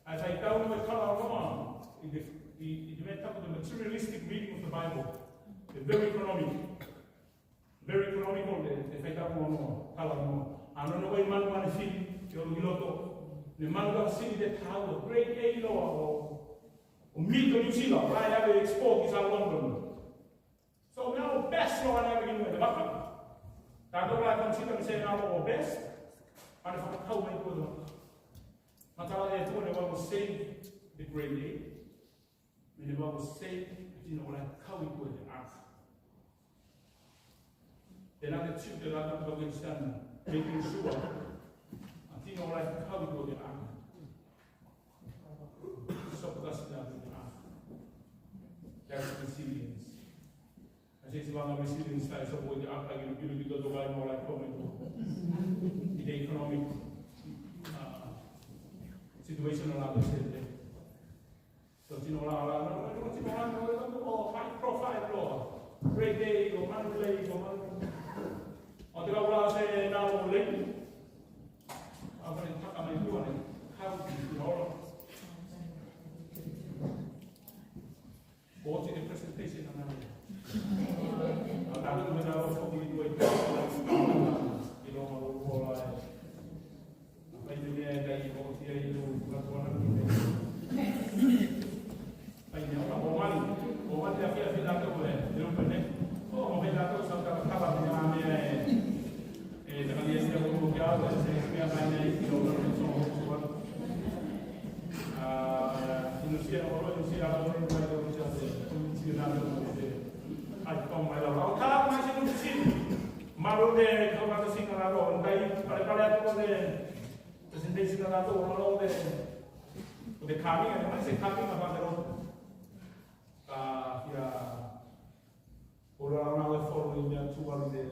Ae faitau ne kala noa i te, i, i te mea taku te materialistic reading of the Bible. Te very economic. Very economical te, te faitau noa, kala noa. A nofo noa i manu manu sili, te olo ki loto. Ne manu ka sili te tau, grade A loa o, o meat o New Zealand, right? Ave export ki South London. So, me o best loa ne ave ki mua te vaka. Tatou la consider me se na o best. A ne fakatau mai ko te vaka. Matala e tua ne vaka save the grade A. Me ne vaka save, tino la kau i ko te earth. Tena te tiu te la ka ko Kristiano, making sure a tino la kau i ko te earth. So kasi la ko te earth. That's resilience. A se se vaega resilience tai so ko te aka i lukiluki toto kai mo lai kome ko. I te economic, uh, situation o la ko se te. So tino la la, no, no, tino la, no, no, o high profile loa. Great day, o manu lei, o manu. O te lau la se na o lei. A fai taka mai kua ne, kau ki te ola. Ko oti te presentation ana nei. A tatou me na o foki i tua i tua. I lo ma lo ko la e. Mai te mea e kai ko oti ai lo ka tua na ki te. Mai mea o mani. O mani a fia fia tatou e. Te upa ne. O mo me tatou sa ka kala mea mea e. E, te kani e sia ko kia, e se mea mai nei, ki lo ka so. A, ino sia ko lo, ino sia ko lo, ino sia ko lo, ino sia ko lo. Ai, ko mai la. O ka mai se no si. Malo de ko ka si na lo, dai, pale pale atu ko de. Presentation na lo, malo de. Ko de kami, mai se kami na pa de lo. Ka, ia, Ko la na le following mea tu a le,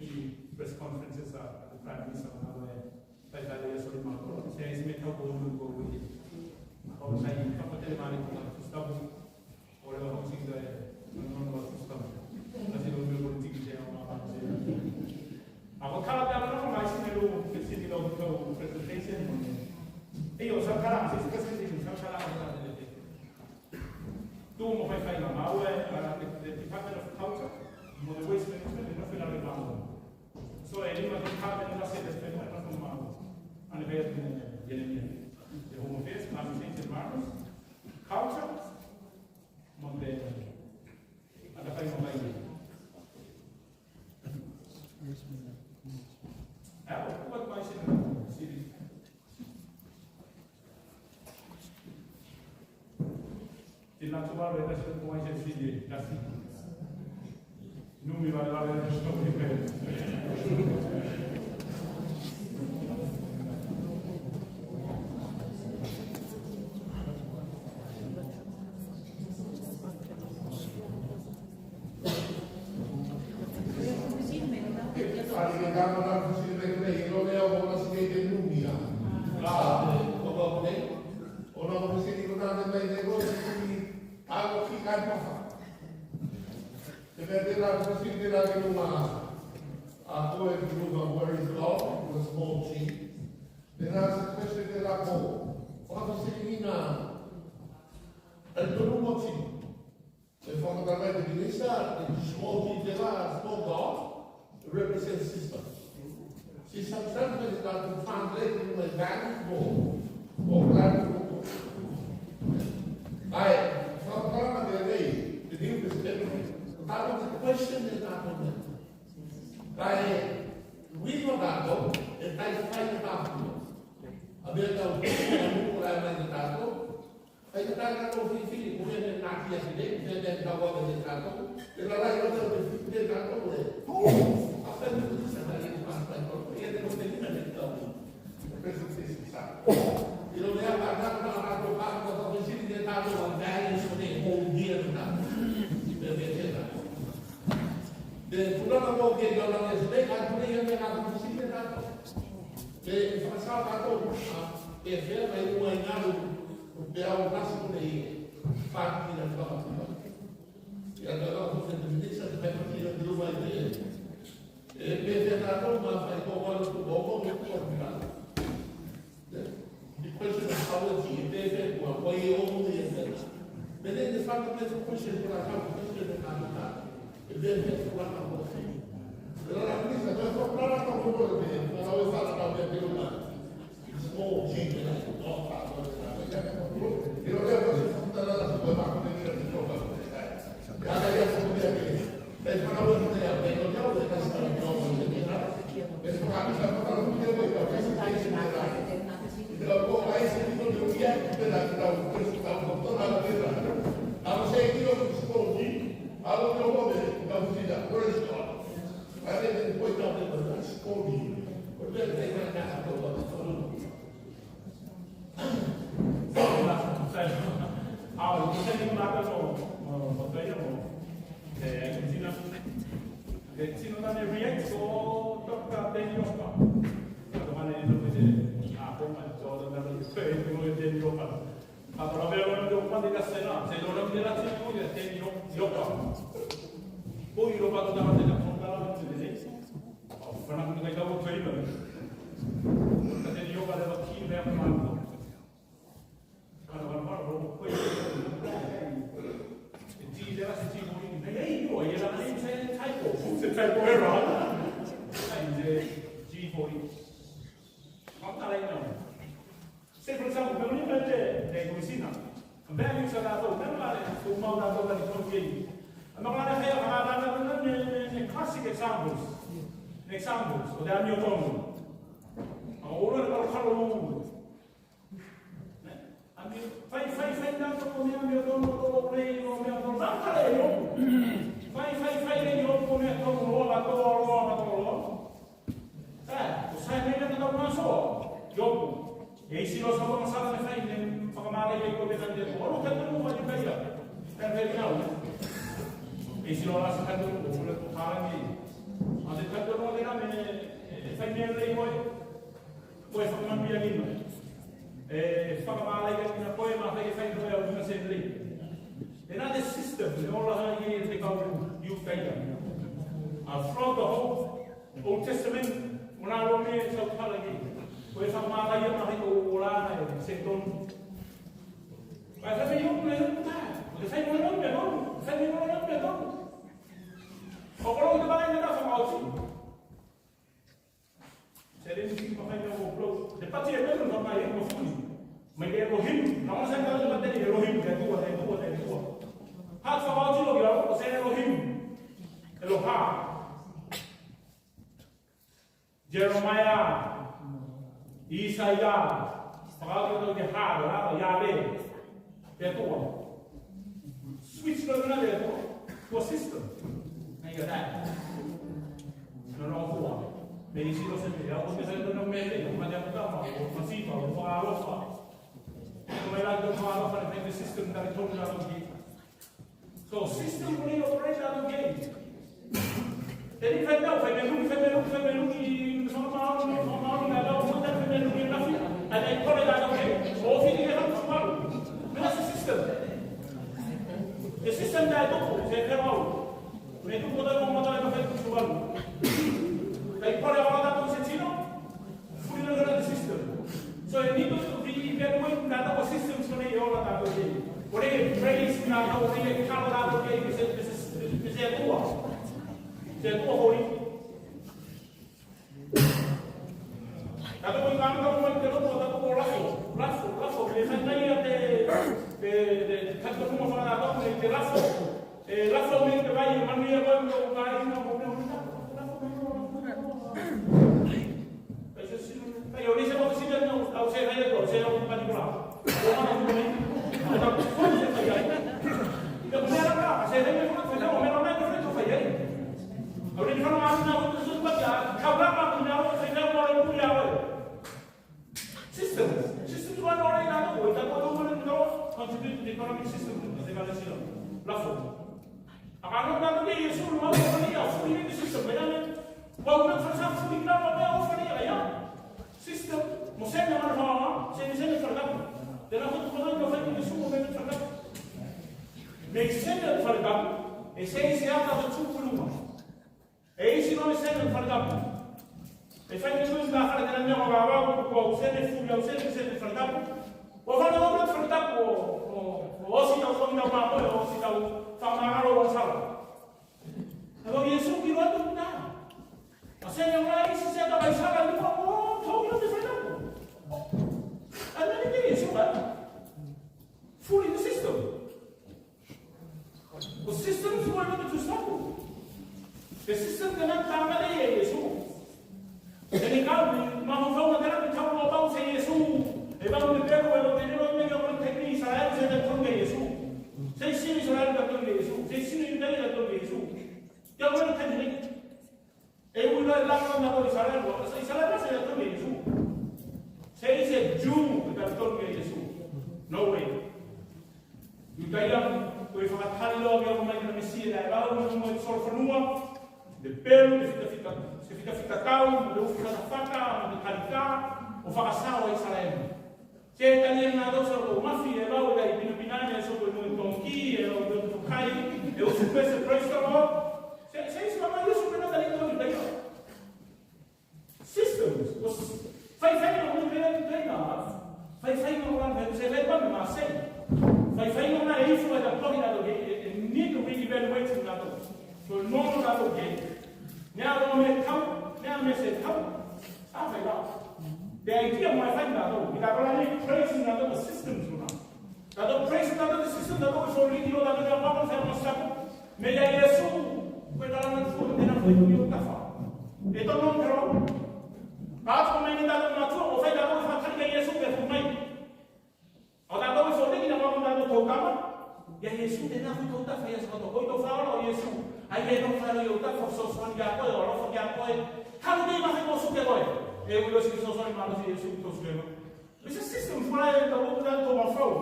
i press conferences a, a the Prime Minister na le, tai tai le soli ma ko, se isi me tau ko ulu ko ulu. Ko sai, ka ko te mani ko na tu stabu. Ko le ho si le, no, no, no, tu stabu. Na si lo me politiki se ma ma se. A ko kala ta no, mai si me lo, ke si lo ko presentation. E o sa kala, si presentation, sa kala, sa kala. Tu mo fai fai na mau e, a, the, the Department of Culture, mo the Waste Management, e nofo la le mau. So e lima department la se le fai na mau. Ane fai atu ne Jeremia. The Home Affairs, Climate Change and Environment, Culture, mo the, ane fai mo mai. E, o, what my city? Tena tua e kasi ko mai se sili e kasi. Numi vale vale e kasi ko mai. E fakatala mai te Minisita, e small t tela, small dog, represents system. System stands for the translate in a value for, for value for. Ae, fakatala mai te nei, te new perspective. Tatou te question e tatou nei. Kae, uiga tatou, e tai fai tatou. A mea tau, e nuku la mai tatou. Ai, ka tala ko fifili, ko mea me taki aki nei, mea me tau ave ne tatou. E la lai o te fifili ne tatou e. A fai me kusa na ia pa pa ko ia te ko te ina ne tau. Presentation sa. Ilo mea ka tala na tatou pa ko te fifili ne tatou a values for the whole year ne tatou. Mea me te tatou. Te tulaga mo ke ka la ne se ka tuli ia mea ka fifili ne tatou. Te fakasala tatou, a, e fea mai mua i galu. Ko te au kasi ko nei, pati na kama. Ia ka ka ko te minisa te kai pati na kama i te. E pe te tatou ma fai ko wala ko ko ko ko ko. The question is how Say, for example, pe moni mai te, te komisina. Pea e usa tatou, pea male, ko mau tatou ka ni kono kei. A maka ne fai a maka ne, ne, ne, ne classic examples. Examples o te amiotonu. A o le kalokalo lou. Ne? Ami, fai, fai, fai tatou ko mea amiotonu, ko lei, ko mea tonu. Maka le io. Fai, fai, fai le io, ko mea tonu, loa, katoa, loa, katoa, loa. Sa, ko sa mea ne katoa maso. Iopu. E isi loa sa loa masala ne fai ne fakamalaia i ko mea katoa. Olo katoa mo fai kaia. Pea fai nau. E isi loa sa katoa mo fai kaia. A se katoa mo te na me, e fai mea lei koe. Koe fakamanuiaina. E fakamalaia kina koe ma fai, fai koe au ina se lei. Tenā te system ne ola ai e te kau Iutaia. A throughout the whole Old Testament, ona loa me sau tala ki. Koe fakamalaia ma fai ko ola na e se tonu. Kae fai me Iopu ne Iopu ta. Koe fai mo Iopu ne tonu. Fai mo Iopu ne tonu. O kolo te malaia na fakaoti. Se le misi mafai na o flow. Te pati e menu na mai e mafuli. Mai te Elohim. Na ona sa ka te pati Elohim, te Atua, te Atua, te Atua. Ha te fakaoti loa ki lalo, o se Elohim. Eloha. Jeremaia. Isaia. Fakaoti loa ki ha, la, Iave. Te Atua. Switch loa na te Atua to a system. Na ia tai. No, no, Atua. Me isi loa se mea, o te fai loa na mea, o mea te Atua, o masiva, o fakaalofa. Ko mai la te fakaalofa, ne fai te system, talitonu la loa ki. So, system ko ne operate la loa ki. Te ni fai tau, fai mea luki, fai mea luki, fai mea luki, fai mea luki, fai mea luki, fai mea luki, fai mea luki, fai mea luki. Mea se system. Te system tae tupu, se te mau. Me tupu tae tupu, tae tupu, tae tupu. Kai pore a tatou se tino. Fully loaded system. So e need to reevaluate tatou systems konei e ola tatou i ei. Konei e praise tatou, konei e kala tatou i ei, me se, me se, me se Atua. Se Atua hori. Tatou i kamata mai te lotu, tatou o lafo, lafo, lafo, me fai mai a te, te, te, tatou mo fai tatou, me te lafo. E lafo mai te vai, e manuia koe mo tou kāiga mo mea o lafo mai. Kai o nisi mo te sina no, au se fai e ko, se au mani kola. O mana ko mai. Au ta ko se fai ai. Te ko mea la ka, se fai me ko fai, o mea la me ko fai ai. Au ni fana ma na ko se fai ai. Ka la ma ko na o se fai mo le ku ya. System. System tu ana ora ina ko, ita ko tu ko no contribute to the economic system tu, se kala sila. Lafo. A ka no na ko Iesu no ko ni a fu ni system, ya ne. Wa una fa sa fu ni na ma o fa ni ya. System. Mo se na ma fa, se ni se ni fa ka. Tena ko ko no fa ni Iesu mo me fa ka. Me se ni fa ka. E se se a ka tu ko no. E isi loa ne sene Faletapu. E fai ne sui ka fale tena mea ko vavau, ko au sene fuli, au sene, sene Faletapu. Ko fale o Faletapu, o, o, o osi tau soki tau mamoe, o Te system tenā e talamai ei a Iesu. Tenei kau i mahofauna tenā e taua pau se Iesu. E vau ne pelu e lo te lilo i mea o te ni Isaraelu se te tonu a Iesu. Se isi Isaraelu te tonu a Iesu. Se isi Iutaia te tonu a Iesu. Te au e tenei. E ui la e laka na lo Isaraelu. Se Isaraelu se te tonu a Iesu. Se isi Jew te tonu a Iesu. No way. Iutaia, ko e fakatali loa ke oko mai te Mesia, e lau i luga i te solofanua, te pelu, te fitafita, te fitafita kau, te ufi fatafata, te kalika, o fakasao a Isaraelu. Se tali ei latou se o mafi e lau e tai pinapina ne so ko i luga i tonki, e lau i luga i tokai, e usu pese praise the Lord. Se, se isi mama Iesu mena tali i Iutaia. Systems. O s-, faifaiga o te vela i Iutaia. Faifaiga o la, se vela me masei. Faifaiga o la e ifo e tapoki latou ke, e, e need to reevaluate latou. So, no, no, latou ke. Nea lo me tau, nea me se tau. Sa fai la. Te idea mo e fai latou. I latou la nei praise latou the systems o la. Tatou praise, tatou te system, tatou e foliki loa tatou te apoapoa, se masaku. Me ia Iesu, ko e tala na tua, me tena fai ko tafa. E tonu ke lo. Ka atu mai ne tatou matua, ko fai tatou e fakatali ia Iesu ke fai mai. O tatou e foliki na mama tatou tou kama. Ia Iesu, tena fai ko tafa, ia Iesu, ko tou faola o Iesu. Ai e tonu fai o tafa, fesoasoani ki a koe, o alofa ki a koe. Talu nei mafai ko suke koe. E ui lo si fesoasoani malosi Iesu, ko suke koe. Mr. System, fai e tau lotu tatou mafai.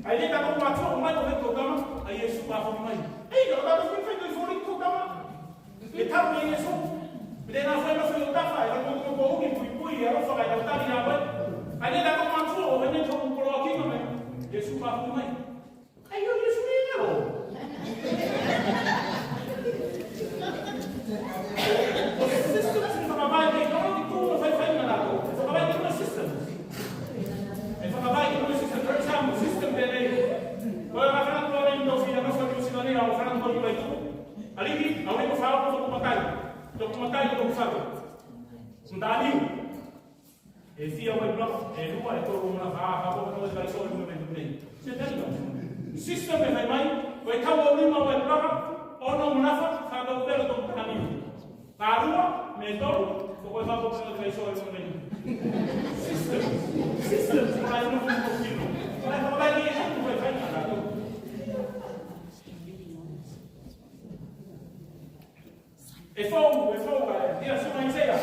Ai nei tatou matua o mai o fai tou kama, a Iesu ka fai mai. Ei, o tatou fai fai tou fai tou kama. E tau nei Iesu. Tena fai na fai o tafa, e tau tou tou ui, pui pui, e alofa ka tau tali a mai. Ai nei tatou matua o mai tou koloa ki mai. Iesu ka fai mai. Ai o Iesu e alo. O system e fakavae ki, no, ki ko faifaiga latou. E fakavae ki ko system. E fakavae ki ko system. For example, system tenei. Ko e fakatonu nei tou fia, ko fia Niu Sila nei, au fakatonu nei tou. Aliki, au nei ko fai toku matai. Toku matai, toku fatu. Sundaniu. E fia white blood, e lua, e tolu manafa, a, ka ko no e kai so e lua me nei. Se tali no. System e fai mai, ko e tau o lima white blood, ono manafa, ka ko velo to tani. Ka lua, me tolu, ko ko e fai ko no e kai so e lua me nei. System, system, ko ai no ko kino. Ko ai ko ai ni e ko e fai na to. E fou, e fou, e, ia, suma i seia.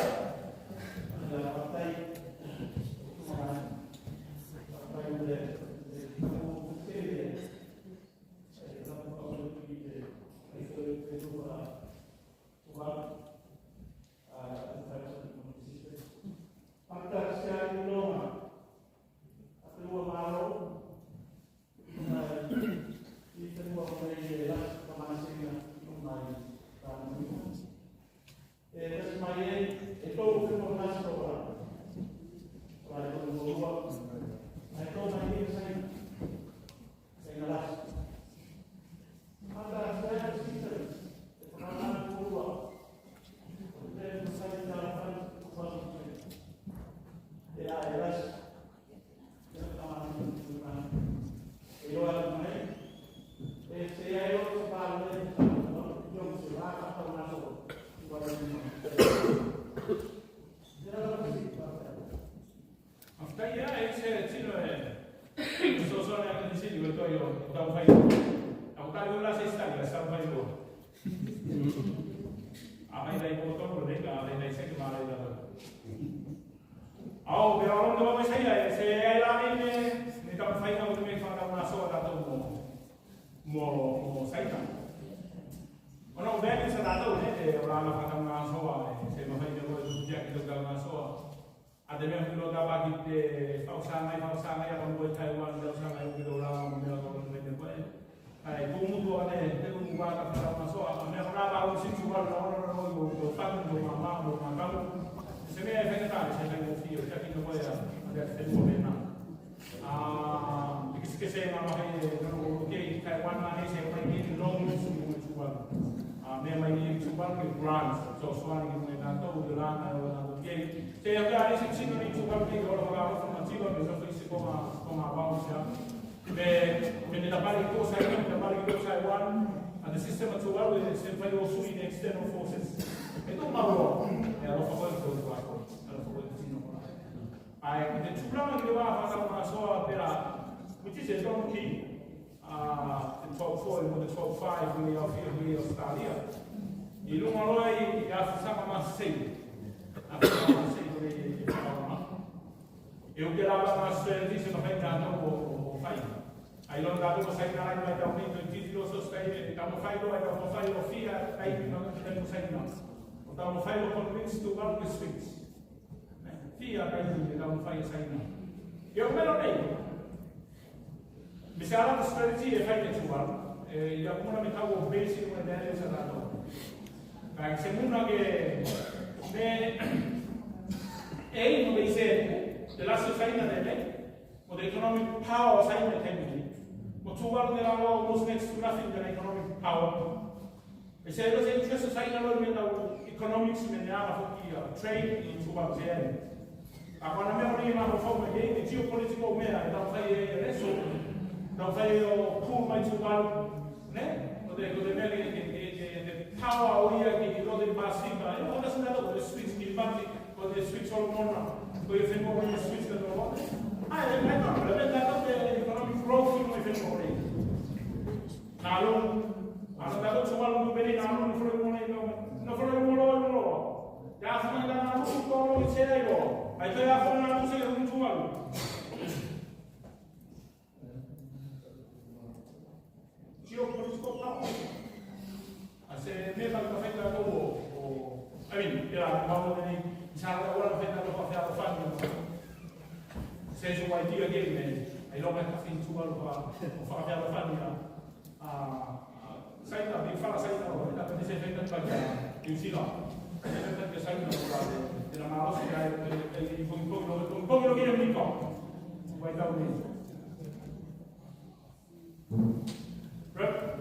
After ia, e se tino e. So, so, ne, ne, si, ni, to, io, tau fai. Au tali la se stali, sa fai lo. A mai dai ko to, ne, ka, dai, dai, se, ma, dai, dai. Au, pe au, no, me, se, ia, se, ia, la, ne, ne, ne, tau fai, no, me, fa, tau, na, so, na, to, mo, mo, mo, saita. Ona o vea ni sa tatou, ne, te, o la, na, fa, tau, na, so, a, e, se, mafai, ne, ko, tu, tia, ki, tau, tau, na, so, a. A te mea filo tapa ki te fausagai, fausagai, a kau koe Taiwan, fausagai, o ki te ora, o mea, o mea, o mea, o mea. Ai, ko mutu ane, te ko mua ka fausaga so, a mea kona pa o si tu ka no, no, no, no, no, pa, no, ma, ma, no, ma, ka. Se mea e fai ka, se fai ko fio, ia ki no koe, a, a te fai ko mea. A, ke se, ke se, ma, ma, e, no, no, ke, Taiwan, ma, e, se, ma, ke, no, no, su, su, a, mea mai i Tuvalu ke grants, so, so, ani, ke mea tatou, te lana, o, na, ke, Te a ka e se tino ni tu ka ki ora ka ko ma tino me so fai se ko ma, ko ma wa mo se a. Me, me ne tapali ko sa, me tapali ko sa wan. A te system a Tuvalu e se fai o sui ne external forces. E tou maua e alofa koe ki tou fakaako, alofa koe ki tino kona. Ae ko te tulaga ki te va fakataumasoa pela, which is a strong key, a, te top four mo te top five me au fia me Australia. I luga loa i a fusama masei. A fusama masei ko le i fakataumasoa. E uke lava ma strategy se mafai tatou o, o, o fai. Ai loa tatou o saina mai tau nei, tau titi loa so saina, tau mafai loa, tau mafai o fia, ai, tau mafai o saina. O tau mafai o convince Tuvalu ke switch. Fia, ai, tau mafai o saina. Ke o melo nei. Me se ala te strategy e fai te Tuvalu, e, ia kumuna me kau o basic mo e nere sa tatou. Kae se muna ke, me, e ino me i se, te lasi o saina nei, mo te economic power o saina nei. Mo Tuvalu te lalo almost next to nothing te economic power. E se lo se interest o saina lo me tau economics me ne ala foki a trade i Tuvalu se ai. A kona mea o nei e mafaufau mai ei, te geopolitical mea, e tau fai e, e leso, tau fai o pull mai Tuvalu, ne? Ko te, ko te mea ke, ke, ke, ke, ke power o ia ki loto i Pasifika, e, o tasi na tau, e Swiss Kiribati, ko te Swiss Solomona, ko ia fenua ko ia Swiss ka tau, ne? Ae, e, e, e, e, e, e, economic growth i fenua ko ia. Nā lou, a na talo Tuvalu no pele nā lou, no folo i mona i lou, no folo i mona i lou. Ia fana nā lou, ko lou i se ai lou. Ai te ia fana nā lou se lou Tuvalu. Geopolitical power. A se mea ka fai tatou o, o, I mean, ia, mau nei, i sa la ua fai tatou o fai tatou fani. Se so wai tia ke me, ai lo me ka fin Tuvalu o fai tatou fani. A, a, Saina, big fala Saina, o, ta, ta, se fai ta, ta, New Zealand. Se fai ta, Saina, o, ta, te na malosi, ai, ai, ai, ai, pogi, pogi, pogi, pogi, pogi, pogi, pogi, pogi, Right?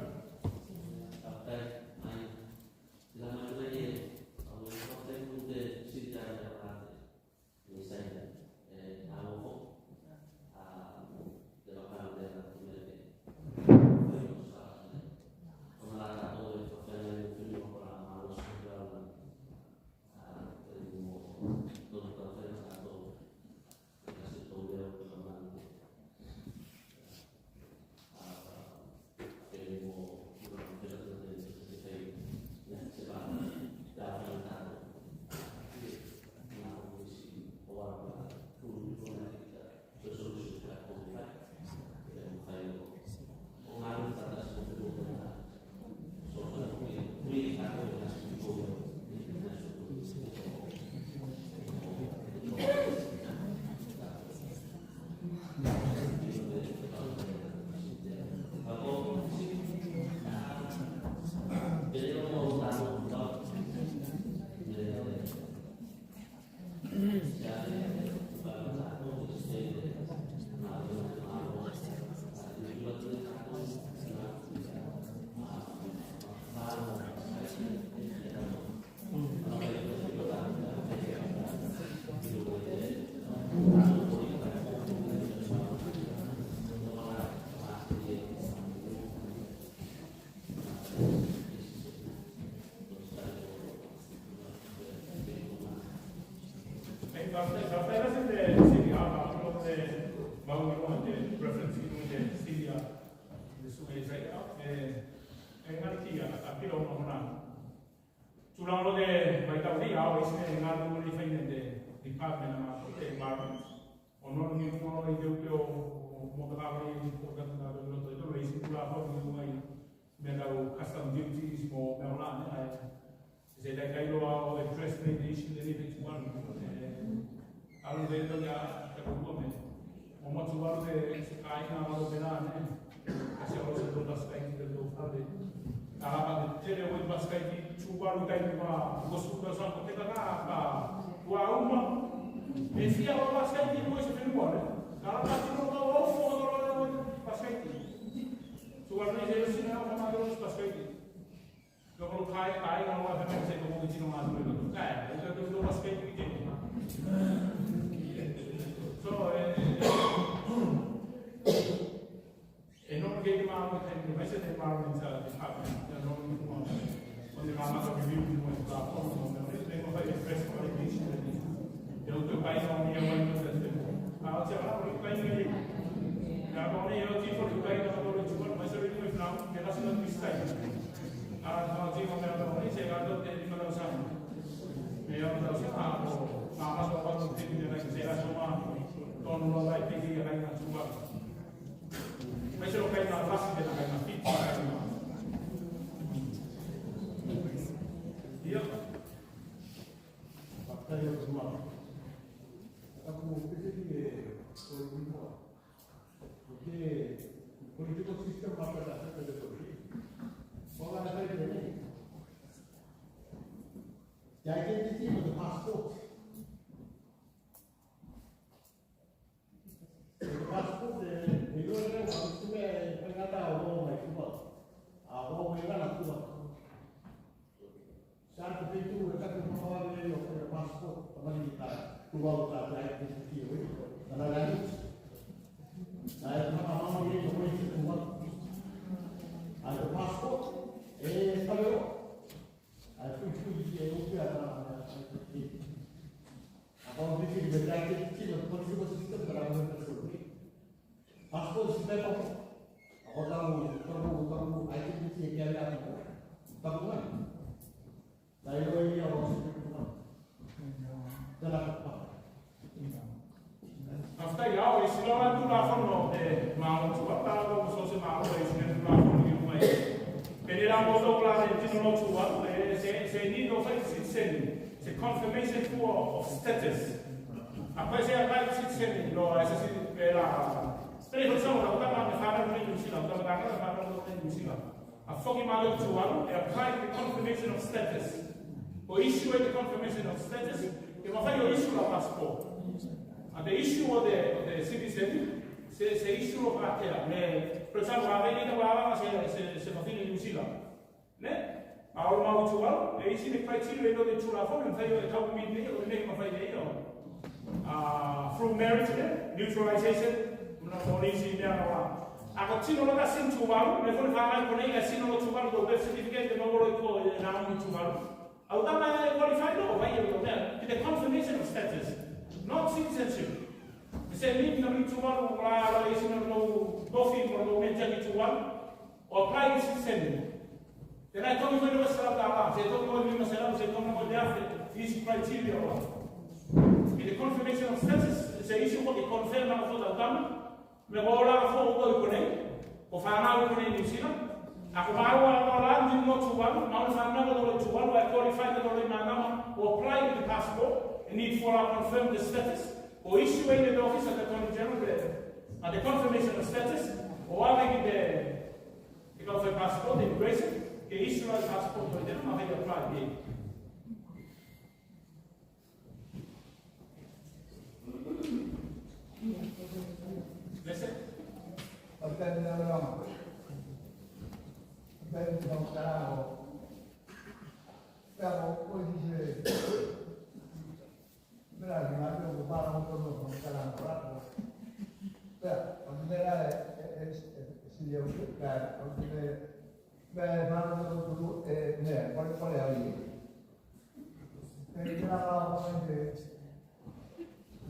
Tulaga loa te vaitau nei, a o isi ne galuega nei fai ne te department a matou, te environment. Ono ni mo i te uke o, o motoka nei, o tatu na tau loto i tolu, e isi tulaga foki ni mai, mea tau custom duties mo mea o la, ne, ae. Se tai kai loa o address nei te issue nei te Tuvalu. E, Alo te to ia te ko me. Mo mo Tuvalu te se kāiga alo pela ne. Kasi alo se to pasikaiti te to fale. Kalaka te tele o pasikaiti Tuvalu kai ma ko su ka sa ko te kaka ka. Ua uma. E fia o pasikaiti mo se fenua ne. Kalaka tino ka o fo o pasikaiti. Tuvalu ne se sina o ma pasikaiti. Ka ko kai, kai, ka ko kai, se ko ko tino ma tu. Kai, ko ko pasikaiti. So, e, e, e no, Ke maua e te, maise te environment department, ia, no, no, o te kamata review mo e ka, o, no, no, te mafai e fresh qualification, ia, o te kaina o ia mai mo te, a, o te, a, o te kaina ia, ia, o nei, o te, o te kaina o te, o te, maise review e fana, ke kasi na this time. A, a, o te, o te, o te, se ka to te, o te, o te, me, o te, o te, a, o, a, a, o, o, te, o te, o te, o te, o te, o te, o te, Maise o kaina fasi, kaina fiti, kaina. Ia. Fakafetai o te mā. Aku piti e, o i mua. O te political system, mata na, na, na, na. O la na, na, na. Te identity o te passport. Passport e, e iloa nei, a, se mea e fai gata o loa mai Tuvalu. A, o loa mai gata Tuvalu. Sa te feitu e kati o fakavave nei o te passport, tamani ta Tuvalu ta te ai te fiti o i, ta na lani. Sa e fakamama nei o mai Tuvalu. A te passport, e kavelo. A e fui fui e uke a ta, a, a, a, A kau fiti ki te identity, ki te political system, ka rau me te sulu. Passport si pepa. A ko tau, tau, tau, identity e kea lea ko. Tau mai. Na ilo e ia o si pepa. Tela ka. After ia, o isi la tulafono e maua Tuvalu, o so se maua isi ne tulafono i mai. Pene la mo to la e tino lo Tuvalu, e se, se ni no fai citizen. Se confirmation for of status. A koe se apply citizen, no, e se si, e la. Pele ko so, la, la, la, la, la, New Zealand, la, la, la, la, la, New Zealand. A foki mai loa Tuvalu, e apply the confirmation of status. O issue the confirmation of status, ke mafai o issue la passport. A te issue o te, o te citizen, se, se issue o ka kea, me, for example, a veni ka vava, se, se, se fafine New Zealand. Ne? A o mau Tuvalu, e isi ne criteria e loa te tulafono, e fai o e kau miti nei, o ne mafai nei o. A, through marriage, ne? Naturalization, na ko nisi mea na wa. A ko tino loa ka sino Tuvalu, me ko ne fai mai konei ka sino loa Tuvalu, ko birth certificate, ke mau loa ko e na o Tuvalu. Au tama e qualify loa, o vai e loa mea, ki te confirmation of status, not citizenship. Se miti na mi Tuvalu, la, la, isi na loa tofi, mo loa mea ki Tuvalu, o apply ki citizen. Tena e toki mai loa se la tala, se toki mai lima selau, se toki mai te afe, isi criteria o. I te confirmation of status, se isi ko te confirm na ko tau tama, me ko la ko ko konei, ko fanau konei New Zealand. A ko maua la la ni mo Tuvalu, maua fanau ko Tuvalu, a qualify ko le manama, o apply ki te passport, e need for a confirm the status, o issue e le office a te Attorney General, a te confirmation of status, o ave ki te Te kau fai passport, immigration, ke issue ai passport, ko te mafai o apply nei. Mese? Au te na rama. Au te na rama. Pea ko, ko i se. Mera, ki mea ko para mo tonu mo kala mo rako. Pea, o te mera e, e, e, e, si e uke, pea, o te mera, mera e para mo tonu, e, mera, pare, pare au i. E, mera ka o mai te,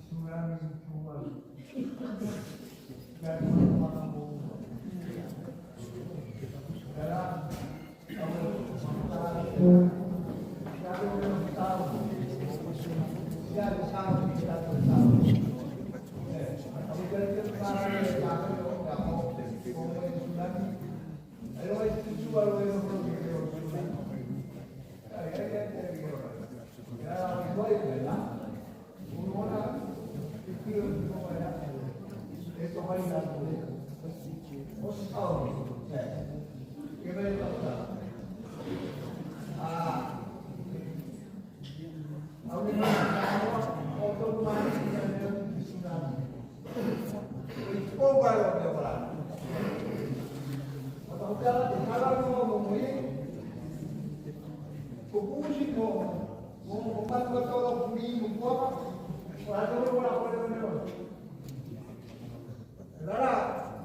si mera mi tu mai. Rara,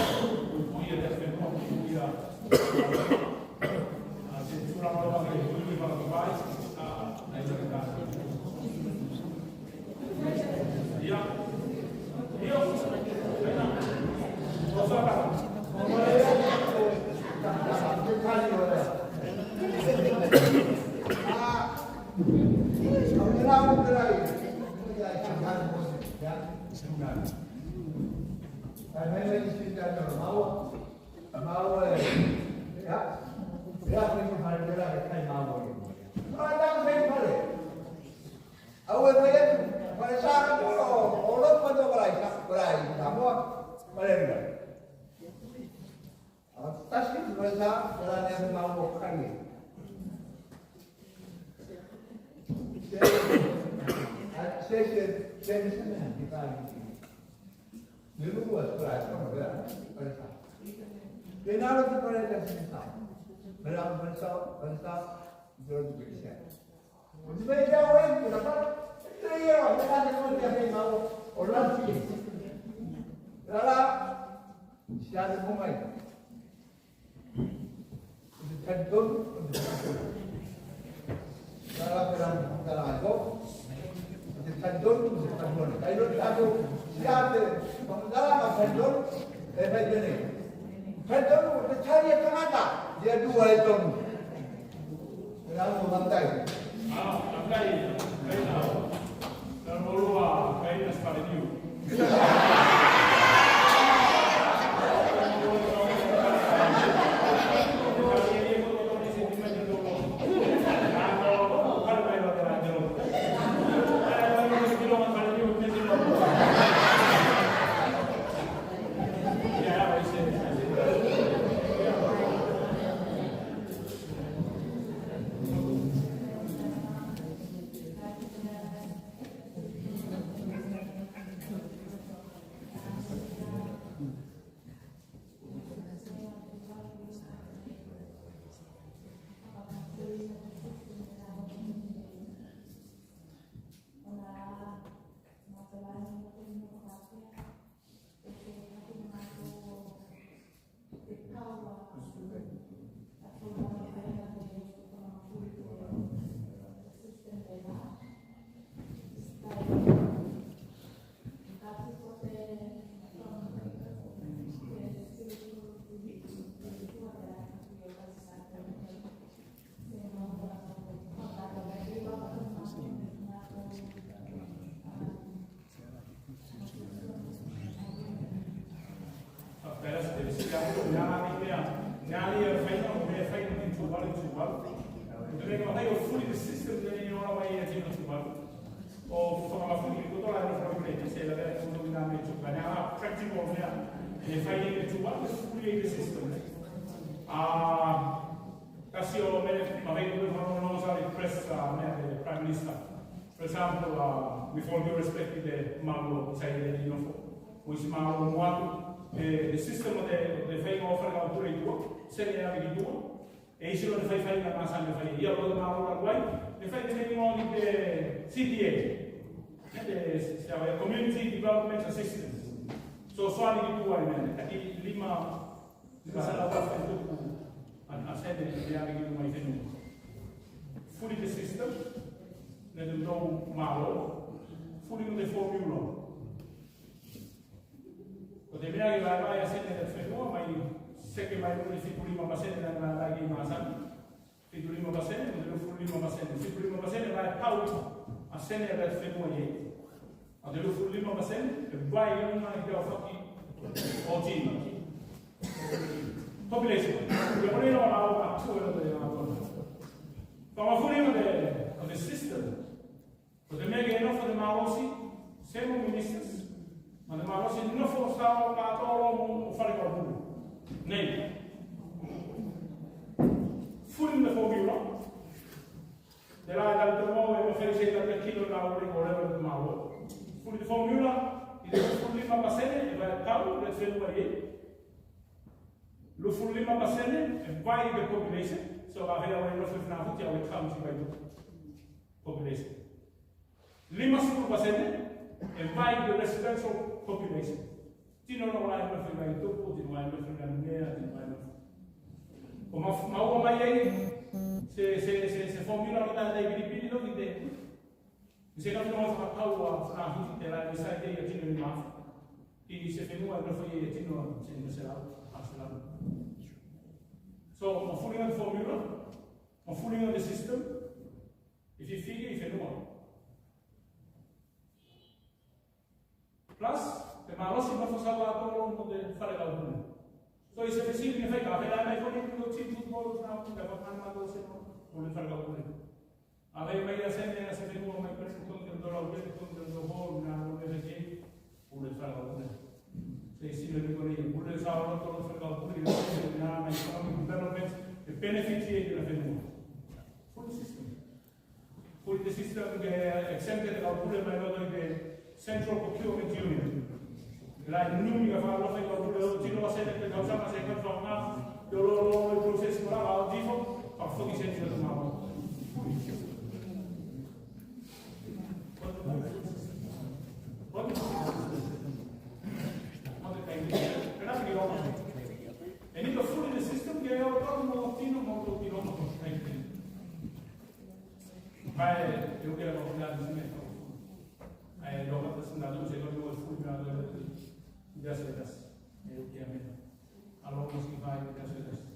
Ia, o te tane ko te mea mau, o lati. Tela la, sia te ko mai. Ko te talitonu, ko te talitonu. Tela la, tela la, tela la, ko. Ko te talitonu, ko te talitonu. Kai lo te tatou, sia te, ko te tala, ko te talitonu, e fai tenei. Talitonu, ko te tali a tagata, ia tua e tonu. Faafetai lasi Telisika. Ia, ne a, ne a fai na, ne a fai na ki Tuvalu, Tuvalu. Ko te mea ke matai o fully the system tenei e ola mai ia tino Tuvalu. O fakamafuli ki kotoa la e nofo mai ki Tuvalu, se la e nofo mai ki Tuvalu. Ne a practical mea e fai nei ki Tuvalu, fully the system. A, kasi o mea, mea ko te mea ko te mea ko te press, a, mea te Prime Minister. For example, uh, with all due respect ki te malo Sailele i nofo, o isi malo mua atu, e, the system o te, o te faiga o fale kaupule i tua, sene e ave ki tua, e isi loa te faifaiga e masani e fai, ia loa te malo talu ai, e fai te faiga o te C T A, e te, se, se, Community Development Assistance. So, so ane ki tua i mea, taki lima, Ka sa la ka tuku a, a sene e ave ki tua i fenua. Fully the system, ne te tou malo, fully the formula. Ko te mea ke vaevae a sene te fenua, mai seke mai luna i fitu lima pasene ne vaevae ki masani. Fitu lima pasene, mo te lua sefulu lima pasene. Fitu lima pasene, vae tau a sene e fenua i ei. A te lua sefulu lima pasene, e vae i luga i te aofaki o tino. Population. Ia konei la o la o ka tua e te aoga. Fakamafuli o te, o te system. Ko te mea ke nofo te malosi, se mo ministers, ma te malosi nofo sa o katoa loa mo fale kaupule. Nei. Fully the formula. Tela e talitonu au e mafai se tali kilo na ule ko level te malo. Fully the formula, i te lua sefulu lima pasene e vae tau le fenua i ei. Lua sefulu lima pasene e vae i te population, so ka fai au e nofo i Funafuti au e county by the population. Lima sefulu pasene e vae i te residential population. Tino loa e nofo i Vaitupu, tino loa e nofo i Nanumea, tino loa e nofo. Ko ma, maua mai ei se, se, se, se formula ko tata i pilipili loa ki te, se ka tino fakatau a Funafuti tela e sailia tino i mafu. Ki se fenua e nofo i ei tino se, se lau, a se lau. So, mafuliga te formula, mafuliga te system, e fifili i fenua. Plus, te malosi nofo sa katoa loa mo te fale kaupule. So i se fesili ne fai ka fai la mai koni ko tipu ko na ko ka fai mai ko se mo ko le fale kaupule. A fai mai a sene a se fenua mai koni ko te dola ule ko te dola ho na ko le ke ko le fale kaupule. Se i sili ne koni ko le sa loa ko le fale kaupule na mai economic development e benefit i ei la fenua. Full system. Ko te system ke exempted e kaupule mai loto i te Central Procurement Unit. Tela e numi ka fakaalofa i kaupule o tino a sene te kausaga se ka fakaga, te olo olo i process ko la o tifo, fakafoki sene te malo. Tatou se kau mo e fulu tatou i te aso e tasi. E uke a mea. Alo, mo si fai i te aso e tasi.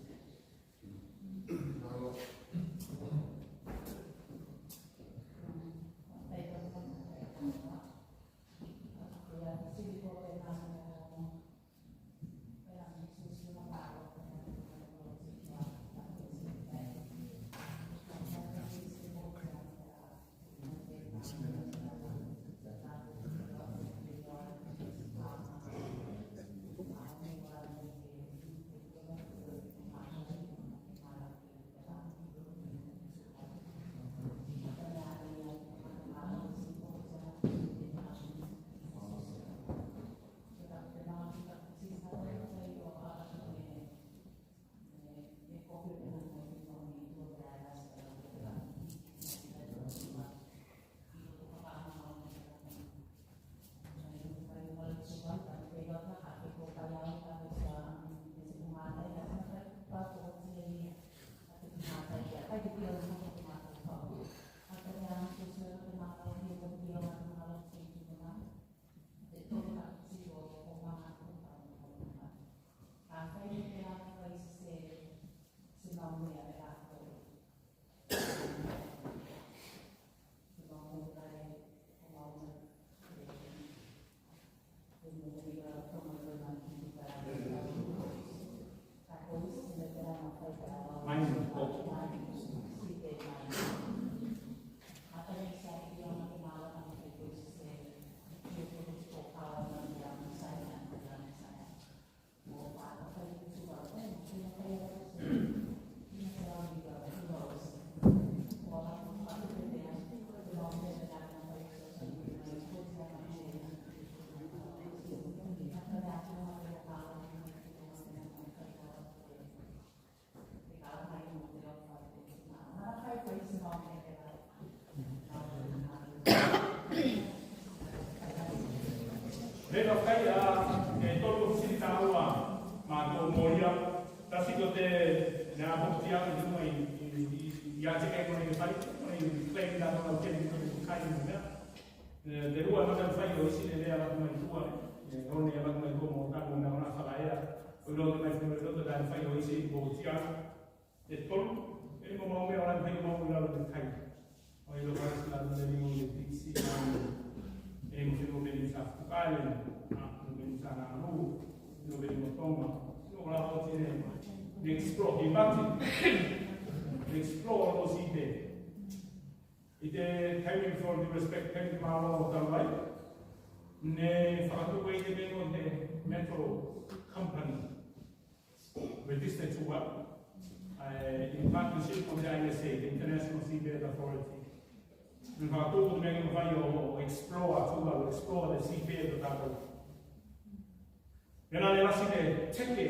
Tela faia e tolu o fesili tāua matou molia. Tasi ko te, ne a poki atu i luga i, i, i, i a te kai konei e fai, konei e fai i tatou lau kemi konei e kai mo mea. E, te lua e mata fai o isi ne lea lako mai tua, e, o ne lako mai tua mo taku na ona fakaea. O ilo te mai fai o ilo te fai o isi i poki atu. E tolu, e mo mau mea o la fai mau i lalo te kai. O ilo fai si lalo te limo i te tiksi, e mo fai mo mea ni sa fukai, a, mo mea ni sa na alu, mo mea ni mo tonga, mo la o tine, ne explore, i mati, ne explore o si te. I te taimi for the respect, taimi malo o tau mai, ne fakatuku i te mea o te metal company. Register Tuvalu, uh, in partnership with the I S A, the International Seabed Authority. Ne fakatuku te mea ki fai o, o explore Tuvalu, explore the seabed o tatou. Tena ne lasi te teke,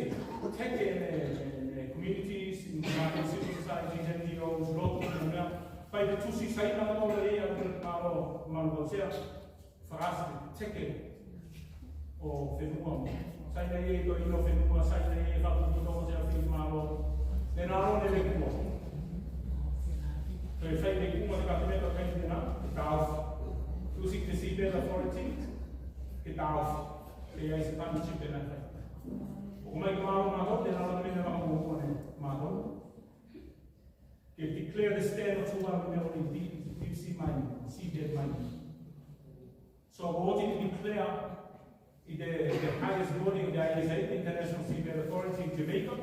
teke ne, ne, ne communities, in partnership with societies, N G Os, lotu, ne mea, fai te tusi saina mo le ia, malo, malo sea. Fakasi teke o fenua mo. Saina ia i to ilo fenua, saina ia i fakaputu o se afi malo. Tena alo ne lekua. Toe fai lekua te kapeneta kai tena, e tau. Tusi te Seabed Authority, e tau. E ai se partnership tena fai. O mai ke malo matou, tena alo ne mea matou mo ne matou. Ke declare the stand o Tuvalu me o ni deep, deep sea mine, seabed mine. So ko oti ke declare i te, i te highest body o te I S A, the International Seabed Authority in Jamaica,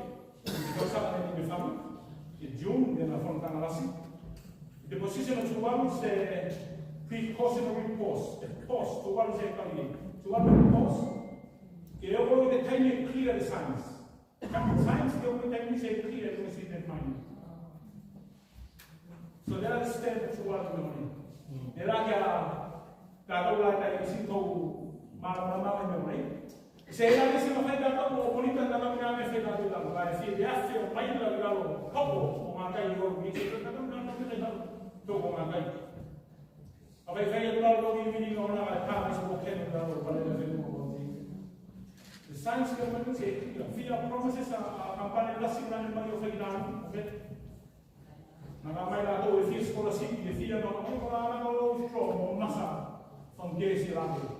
i te tausaga ne nime falu, i June, tena fonotaga lasi. I te position o Tuvalu se precautionary pause, te pause, Tuvalu se kau i, Tuvalu pause, ke o i te taimi e clear the signs. Signs ke o i te taimi se clear the signs. So tela te step Tuvalu ne. Tela ke a tatou la kai isi tou malamalama mai mea nei. Se la isi mafai tatou o monitor tatou mea me fai tatou la kai fia te afe o mai la lalo hoko o matai o mi se tatou na me tatou o matai. A fai fai atu la lo mi mini no na ka ta mi se mo kene la lo pale na fai mo ti. The signs ke mai se fia promises a kampane lasi na ne mai o fai na. Na ka mai latou e fia scholarship, e fia no, o la na o withdraw mo masa from K C latou.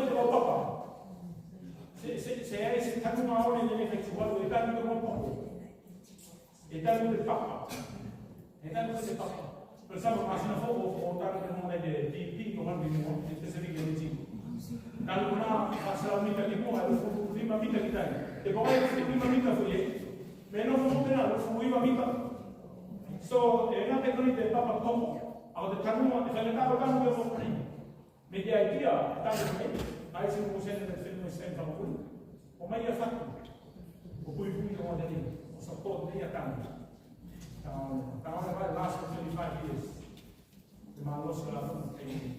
foki te kaupapa. Se, se, se ai se tanuga one ne fai tuvalu, e tanu te kaupapa. E tanu te papa. E tanu te papa. Pela sa masina foki o, o tanu te moa nei te tipi, ko manu ki mua, te Pacific Energy. Tanu kona, fakasalau mita ki mua, e lua sefulu lima mita ki tai. Te koga e lua sefulu lima mita foki e. Me nofo foki tena, lua sefulu lima mita. So, e gata koni te papa tomo, a o te tanuga, e fai gata ko tanu te moa nei. Me te idea, e tau nei, a isi mo sene me te fenua i Spain fakapulu. O mai ia fatu, o puipui o nei, o support nei a tau. Tau, tau nei vai last for twenty-five years. Te malosi la tau nei.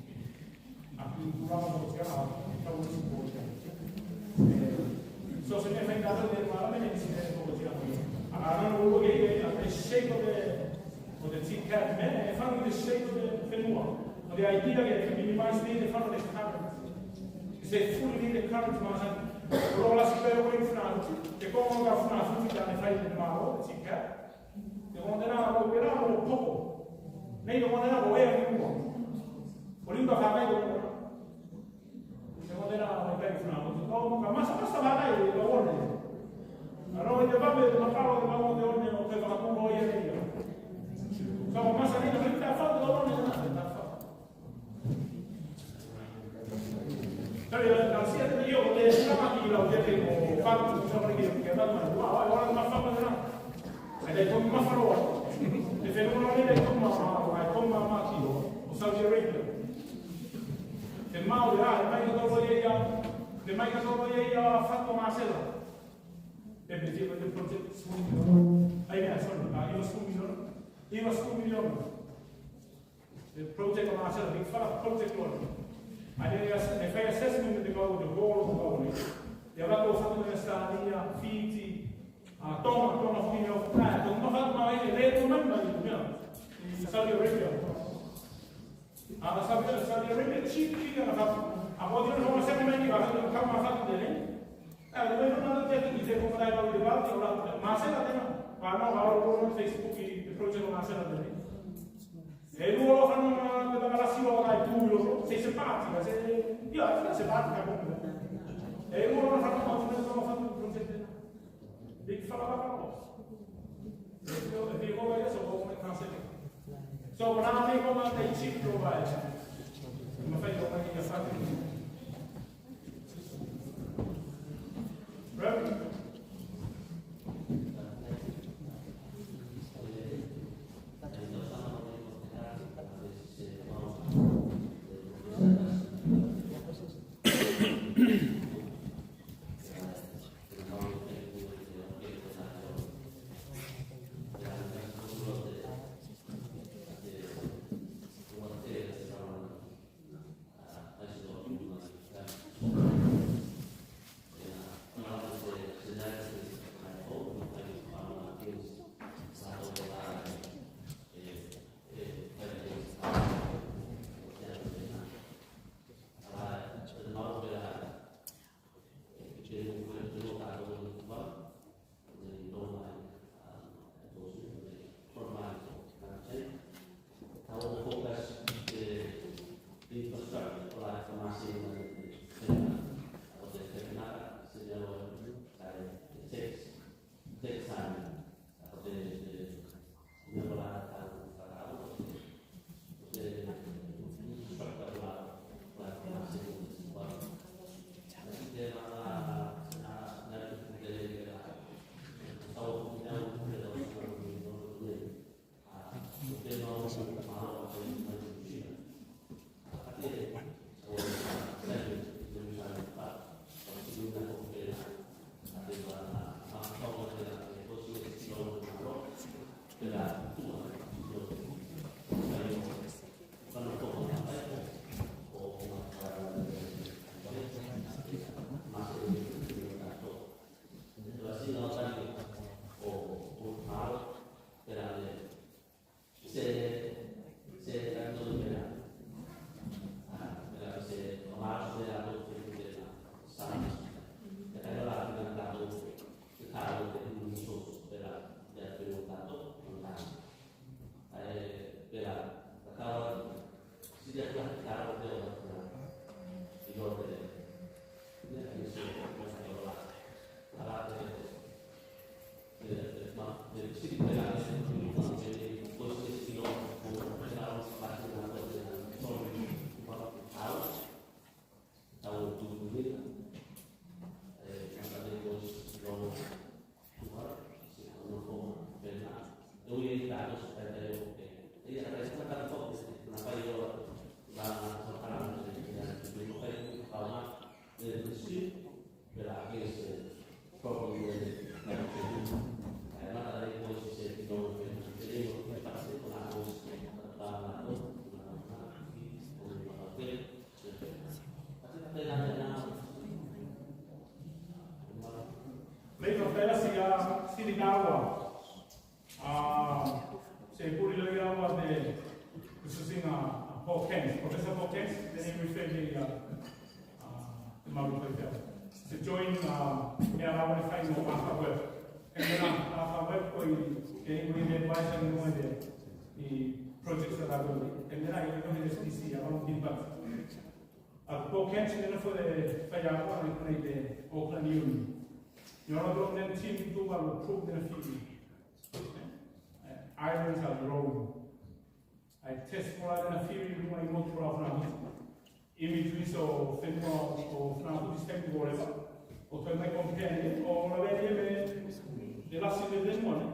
A ku kura mo te ala, tau nei si ko te. So se me fai tau nei, ma la me nei si ko te. A ka no ko ke, a te shape of the O te T-cap, me e fano i te shape o te fenua. O te idea ke minimize nei te fano te current. Ke se fuli nei te current masani. Ko lasi pe o i fana, te koga o ka fana fuli ka ne fai te malo, te T-cap. Te koga tena o pera o poko. Nei te koga tena o ea ki mua. O liu ka fakai ko mua. Te koga tena o kai fana. O ka masa masa fakai o one. A no i te vave o te makalo o te makalo o te one o te fakapoko ia nei ia. Ka masa nei na fai ta fatu o one na ta fatu. Tau ia, tau sia te io, te tama ki lau te te ko fatu, tau ki ke tama, wa, wa, wa, ma fatu na. Ai te ko ma fatu. Te fenua nei te ko ma, ma, ma, ko ma ma ki o, o Saudi Arabia. Te mau ia, e mai ka tolo ia ia, te mai ka tolo ia ia, fatu masela. Te piti o te project sefulu miliona. Ai, ia, sorry, a, iva sefulu miliona. Iva sefulu miliona. Te project o masela, big fala project o. Ai, ia, e fai assessment te kau, te kolo, te kau nei. Ia, vaku o fatu nei Australia, Fiji, a, Tonga, Tonga foki nei, a, Tonga fatu mai, e, e, Tonga mai, ia. I Saudi Arabia. A, Saudi, Saudi Arabia, cheap, cheap, ana fatu. A, ko tino, ko sene mai ki, a, ka ma fatu tenei. A, ko tino, ko tino, ko tino, ko tino, ko tino, ko tino, masela tena. Ka no, ka o, ko Facebook i, i project o masela tenei. E lua o fano, na, na, na, na, sila o kai tu, lo, se, se pati, se, ia, se, se pati, ka ko. E lua o fano, na, na, na, na, fatu project tena. Big fala baka o. E fio, e fio ko ia so ko me ka se. So ko na me ko ma te isi ko ba e. Ma fai ko ma ia fatu. Right? Leitao, tela si a sili kaua. A, se puli loa ia aua te kusikusiga a Paul Kent, Professor Paul Kent, tena i refer ia, a, te malu koe fea. Se join, a, e ala aua ne fai mo Arthur Webb. Kei mena Arthur Webb ko i, e i, ko i te advisor i luga i te, i projects a latou. Kei mena i luga i te S D C, a latou ki pat. A Paul Kent ne nofo te faiako a i luga i te Oakland Uni. Ia, o latou ne team Tuvalu prove tena theory. Islands are growing. I test mo latou tena theory i luga i motu o Funafuti. Imageries o fenua o Funafuti, same to whatever. O toe mai compare ne, o lavea ne me, ne lasi ne fenua ne.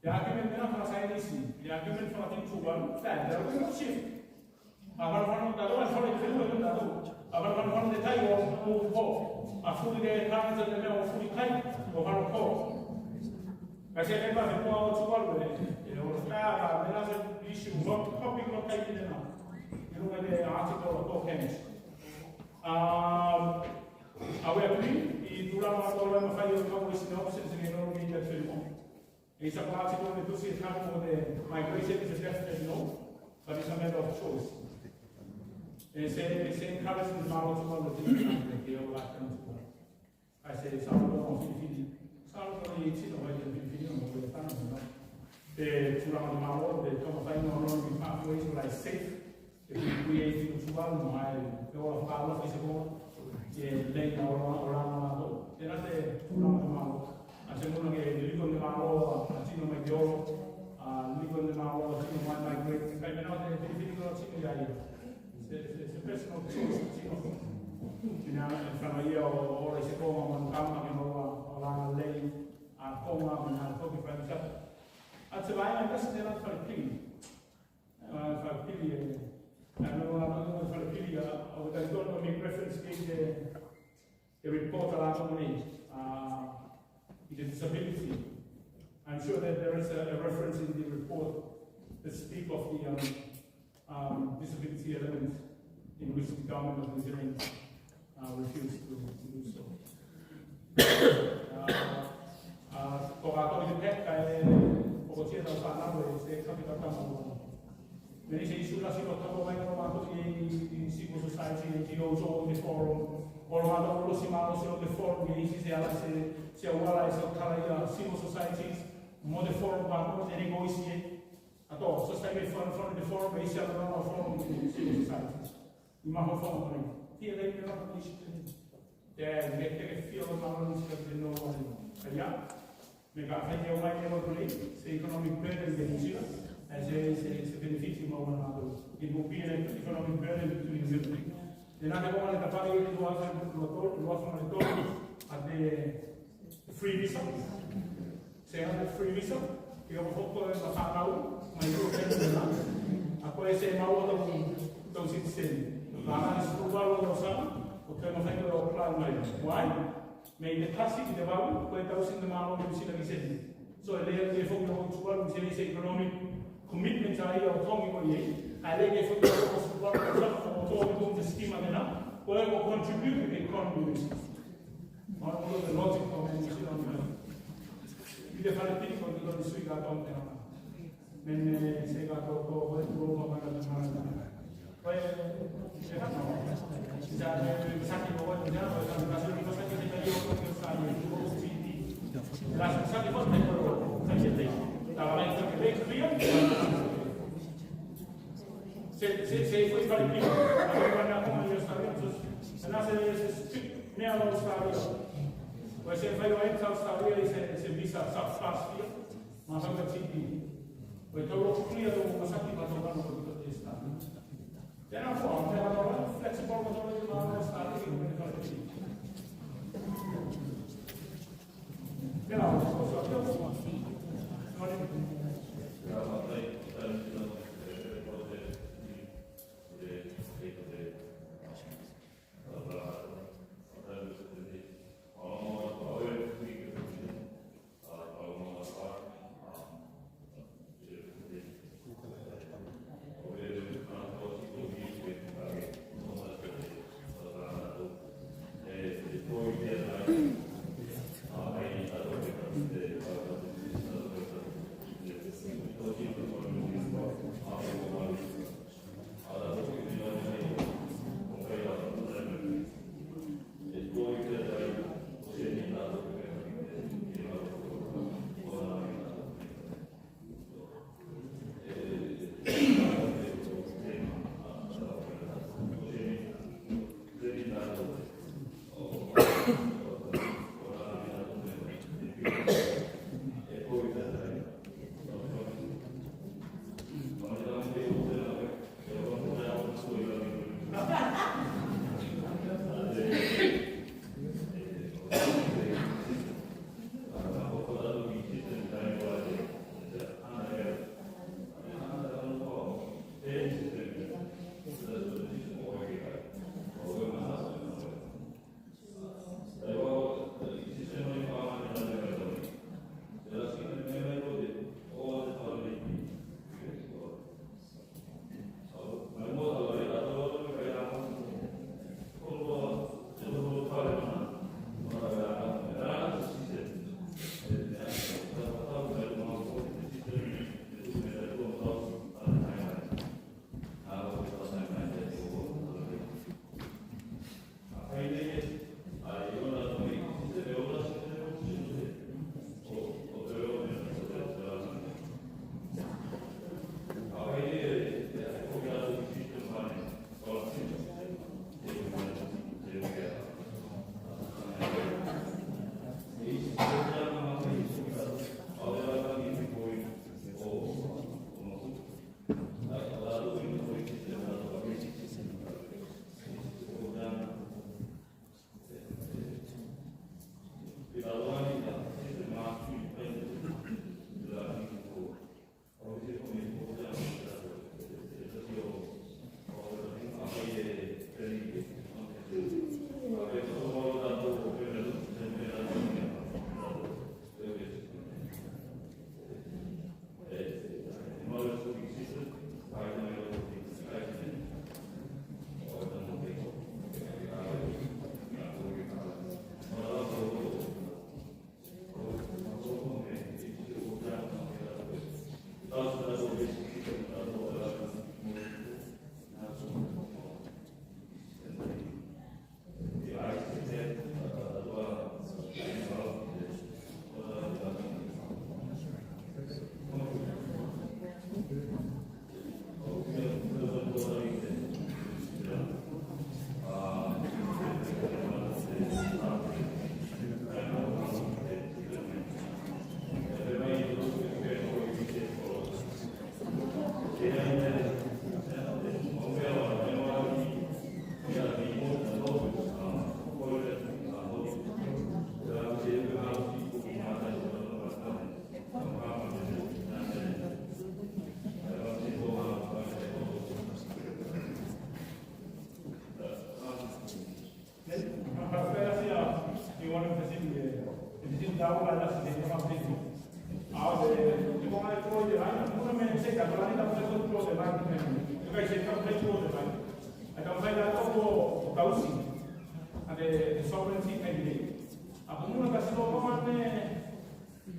Ia, argument tena faka science, ia, argument faka team Tuvalu, that, that was a shift. A fanofano tatou, a fale te fenua tatou. A fanofano te tai o move forward. A fuli te current o te mea o fuli kai, o fano ko. Kae se mea te fenua o Tuvalu e, e o ka, ka, mena se issue, hot topic o kai tenā. I luga i te article o Paul Kent. Um, a we agree, i tulaga o tolu e mafai o kau i sina options i nei loa i te fenua. E isa ko article ne tusi e taku ko te migration is a definite no, but it's a matter of choice. E se, e se encourage te malo Tuvalu te, te o la tena Tuvalu. Kae se sa o filifili, sa o i tino mai te filifili o te tana no. Te tulaga o te malo, te taumafaiga o economic pathways o la e safe. E puipui ei tino Tuvalu mai, e ola fakaalofa i se koga, e lei na olaga, olaga latou. Tenā te tulaga o te malo. A se muna ke liko ne malo a tino mai te olo, a liko ne malo a tino mai, mai great, kae mena te filifili o tino i a ia. Se, se, se personal choice o tino. Ina e fano ia o, o ola i se koga manukama ke maua olaga lei a koga, mena toki fai sa. A te vaega e tasi tenā te fale pili. A, fale pili e, a, no, a, no, fale pili a, a, o talitonu make reference ki te, te report a latou nei, a, i te disability. I'm sure that there is a, a reference in the report that speak of the, um, um, disability element in which the government of New Zealand uh, refuse to, to do so. Uh, uh, ko kakou i te peka e, ko kotia tau fanau e se kapi tau tama. Meni se isu la sino tau mai ko matou i, i civil society, N G Os o te forum. O lo matou lo si malo sino te forum, i isi se ala se, se auala e se kala ia civil societies, mo te forum pa mo te nego isi e. Ato, so sai me forum, forum te forum, e isi ala no forum, civil society. I maho fakamolemole. Fia lei me lako isi te. Te, me te ke fia o malo ni sika te no. Ia. Me ka fai te o mai te o nei, se economic burden te New Zealand. E se, se, se benefit mo wana matou. It will be an economic burden to New Zealand. Tenā te koga ne tapaki i te lua afe, lua tolu, lua afe ma le tolu, a te free visa. Se a te free visa, ke o hoko e ma fanau, mai ko ke na. A koe se mau o tau, tau citizen. Ka na sukulu valu o tau summer, o ke mafai ko e apply mai. Why? Me i te kasi ki te valu, ko e tausi te malo Niu Sila ki sene. So e lea ke foki o Tuvalu ki sene se economic commitment a ia o togi ko ia. A lea ke foki o Tuvalu ko togi ko te scheme a tena. Ko e ko contribute ki te economy. One of the logic ko Niu Sila. I te fale pili ko te sui ka togi tena.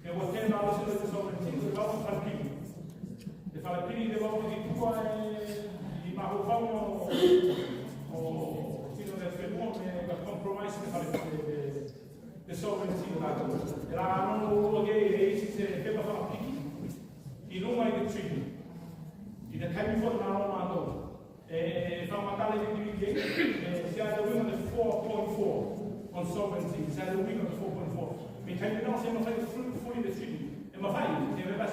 E ua tena o se lau falepili. E falepili le lau i tua e i mahofaga o, o tino le fenua me ka compromise me fale, le, le sovereignty o latou. E la no o ke e isi se pepa fakapiki i luga i le treaty. I le kaimi foʻi na o matou. E, e fakamatala i le treaty, e, se a le uiga le four point four on sovereignty, se a le uiga le four point four. Me kaimi na o se mafai fully, fully le treaty. E mafai, e mafai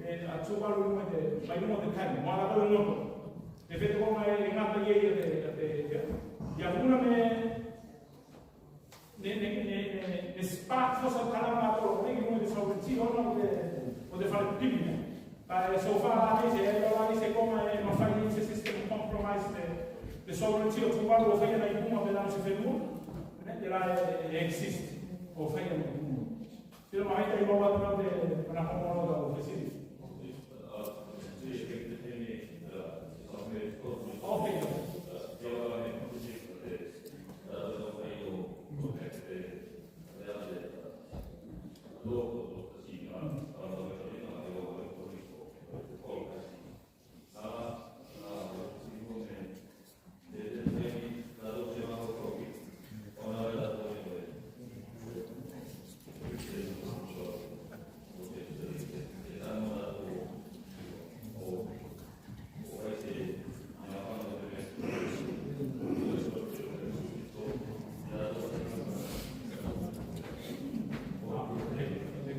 e, a Tuvalu i luga te, mai luga te tai, mo a latou e loto. Te fetoko mai e gata i ei a te, a te, ia muna me, ne, ne, ne, ne, ne spark fosi a kalama atoa nei ki luga te sovereignty ona o te, o te fale pipiki. Kae so far nei se, e iloa nei se koga e mafai nei se system compromise te, te sovereignty o Tuvalu o faia nai puma pelā se fenua. Ne, telā e, e exist o faia nai puma. Tela mai tai mau atu nā te, ana koga o te fesili.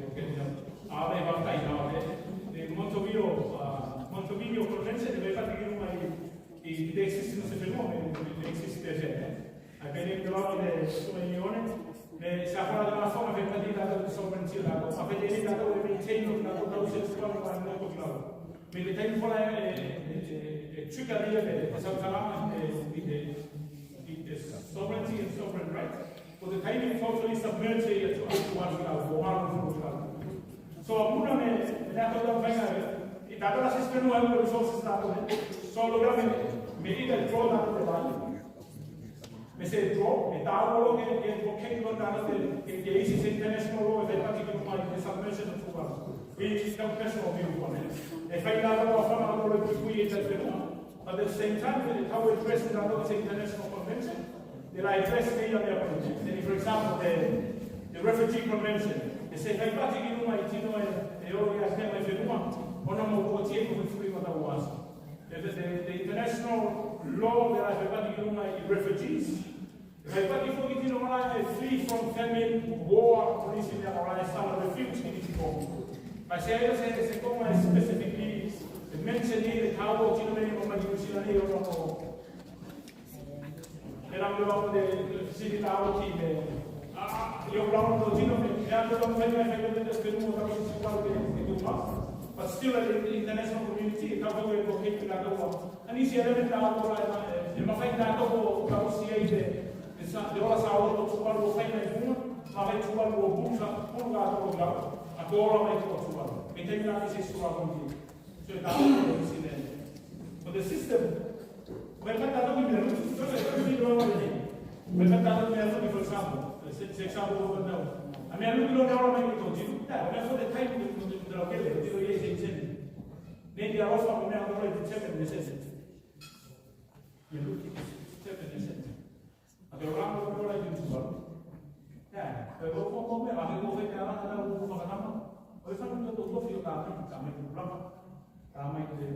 Okay. A, e vakai nā, e, e Montevideo, a, Montevideo Convention, e vakai ki luga i, i, i te exist no se fenua, me, me, me exist te, e. Ai pene ki te lava te, so me ione, me sa fala te lafo, me fai pati tatou te sovereignty o tatou, me fai te tatou e maintain o tatou, tatou se tualuga o tatou. Me te taimi fola e, e, e, e, e trigger ia te, te saukalama, e, e, e, e sovereignty and sovereign rights. Ko te taimi e totally submerge ia te, te tualuga o tatou, o tatou tualuga. So, a muna me, me tatou tau faiga, e tatou la se fenua e resources tatou, ne? So, lo ia me, me ita draw tatou te vai. Me se draw, e tau loa ke, ke, ke, ke, ke, ke isi se international law, e fai pati ki luga i te submersion o Tuvalu. I tau personal view konei. E fai tatou a fana o loa ki kui e te fenua. But at the same time, e tau e address tatou se international convention. Telā e address nei a mea konei. Then, for example, the, the refugee convention. E se fai pati ki luga i tino e, e olo i a te fenua. Ona mo ko tie ko fuli ma tau aso. The, the, the international law telā e fai pati ki luga i refugees. E fai pati foki tino mea e flee from famine, war, ko nisi mea telā e sala refuge ki nisi ko. Kae se ia se, se koga e specifically e mention nei te tau o tino mea i mamalu i Niu Sila nei o loko. E la mea o te sini tau ki me. A, io la o tino me, e a te la mea e fai te fenua o tau si si pau te, te tupa. But still, the international community, e tau e ko ke ki la tau. A nisi e leva tatou la, e, e mafai tatou o tausi ei te, te sa, te ola sa o Tuvalu o fai mai Tuvalu, mafai Tuvalu o pulu sa, pulu tatou o tau, a ko ola mai ko Tuvalu. Me te mea se sua konei. So e tatou o sine. Ko te system, ko e fai tatou ki mea, so e fai tatou ki mea, ko e fai tatou ki mea, for example, se, se example o tau. A mea luki lo ne ola mai ko Tuvalu, ta, o mea for the time ko Tuvalu, ko Tuvalu, ko Tuvalu, yes, yes, yes. Nei te alofa mo mea ko te seven, ne seven. Ia luki seven, ne seven. A te ora ko ko la i Tuvalu. Ia, ko ko ko mea, a ko ko fai te ara na ko ko fakatama. O e fai ko to tofi o ta mai, ta mai ko lava. Ta mai ko te.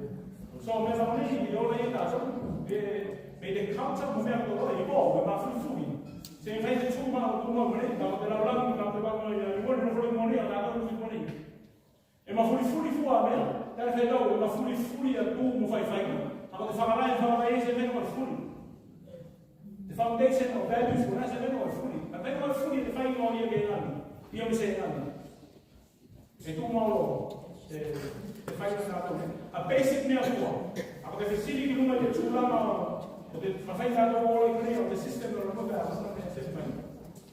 So mea la nei, i ola i tatou. E, me te culture mo mea ko la i ko, e mafulifuli. Se fai te tuma o tuma mo nei, ta te la la, ta te la la, i mo nei, mo nei, a tatou mo nei. E mafulifuli fua mea, tela e fai tau, e mafulifuli a tu mo faifaiga. A ko te fakalae, fakalae se mea mafuli. The foundation of values, ko na se mea mafuli. A mea mafuli te fai mo ia ke gani. Ia me se gani. E tu mo lo, e, e fai na tau. A basic mea fua. A ko te fesili ki luga i te tulaga o, o te fai na tau o i nei, o te system o lo mo ka, o se fai.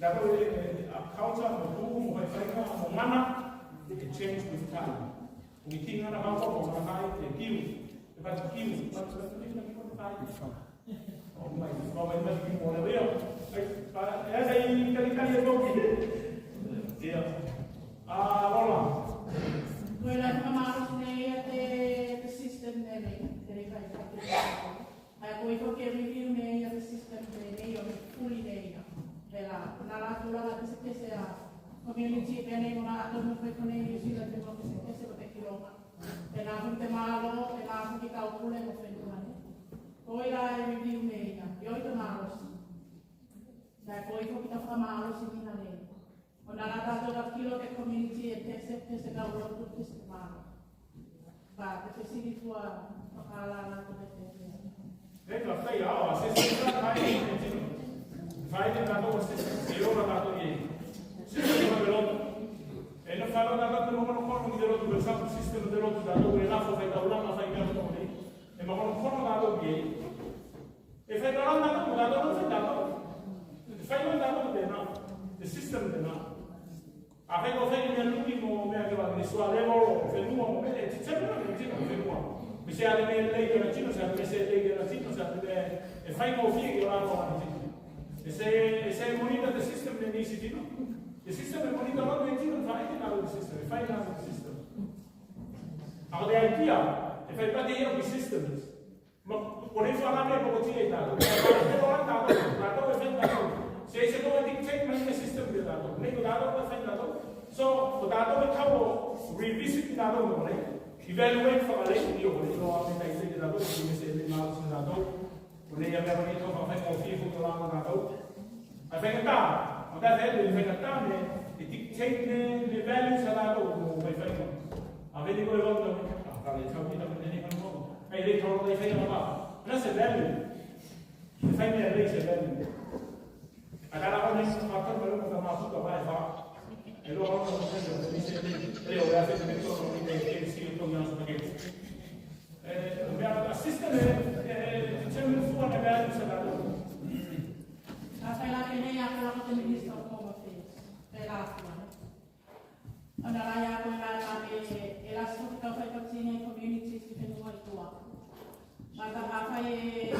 Na ko e, e, a culture, mo tu, mo faifaiga, mo gana, e change with time. Ko ki gana ka ko, mo gana kai, e kiu. E pa kiu, pa kiu, pa kiu, pa kiu. O mai, o mai, pa kiu, mo le veo. Ai, pa, e, ai, kali, kali, e ko ki. Ia. A, ola. Ko e la, Penā foki te malo, penā foki tau pule mo fenua nei. Ko ira e review me ia, e oi te malosi. Kae ko ira foki te fakamalosi mea nei. Ona la tatou ka kilo te community e pese, pese kau lotu, pese te malo. Ba, te fesili fua, fakala la te pese. E ka fai a, a system ka fai e tino. Fai e tatou a system, e ora tatou e. System o te lotu. E na fai la tatou te lotu, lotu, lotu, lotu, system o te lotu tatou e na fai taulaga, fai mea tatou nei. E makonokono tatou e. E fai taulaga tatou, tatou, fai tatou. E fai taulaga tatou, tena. The system tena. A fai ko fai mea luki mo mea ke vaki, sua level o fenua mo mea, e te tino, e tino fenua. Me se a le mea lei ke na tino, se a le mea se lei ke na tino, se a le mea e fai ko fie ke la ko na tino. E se, e se monitor the system ne nisi tino. The system e monitor la ne tino, fai ke na the system, e fai na the system. A ko te idea, e fai pati ia ki systems. Ma, ko nei fua la mea ko tino e tatou. Tatou, tatou, tatou, e fai tatou. Se, se ko e dictate mai ne system ke tatou. Nei ko tatou, ko fai tatou. So, ko tatou e kau o revisit tatou mo nei. Evaluate fakalei, io, ko nei ko a me tai se tatou, ko me se le mau se tatou. Ko nei a mea ko nei ko fai ko fie ko la mo tatou. A fai kata, a fai kata, a fai kata me, e dictate ne, ne values a tatou, ko fai fai. A fai ko e lo, a fai le tau ki ta ko nei ko. Ai, le tau, ai, fai a ma. Na se value. E fai mea lei se value. A ka la ko nei, a ka ko lo ka ma puta mai fa. E lo ko nei se, e lo ya se me ko ni te ke si to ya so ke. E, mea a system e, e, e, se me fua na value sa ka lo. A fai la ke nei a ka la ko te Minister of Home Affairs. Pela fua. Ona la ia ko la la me e la so ka fai pati nei communities ki fenua i tua. Ma ka mafai e,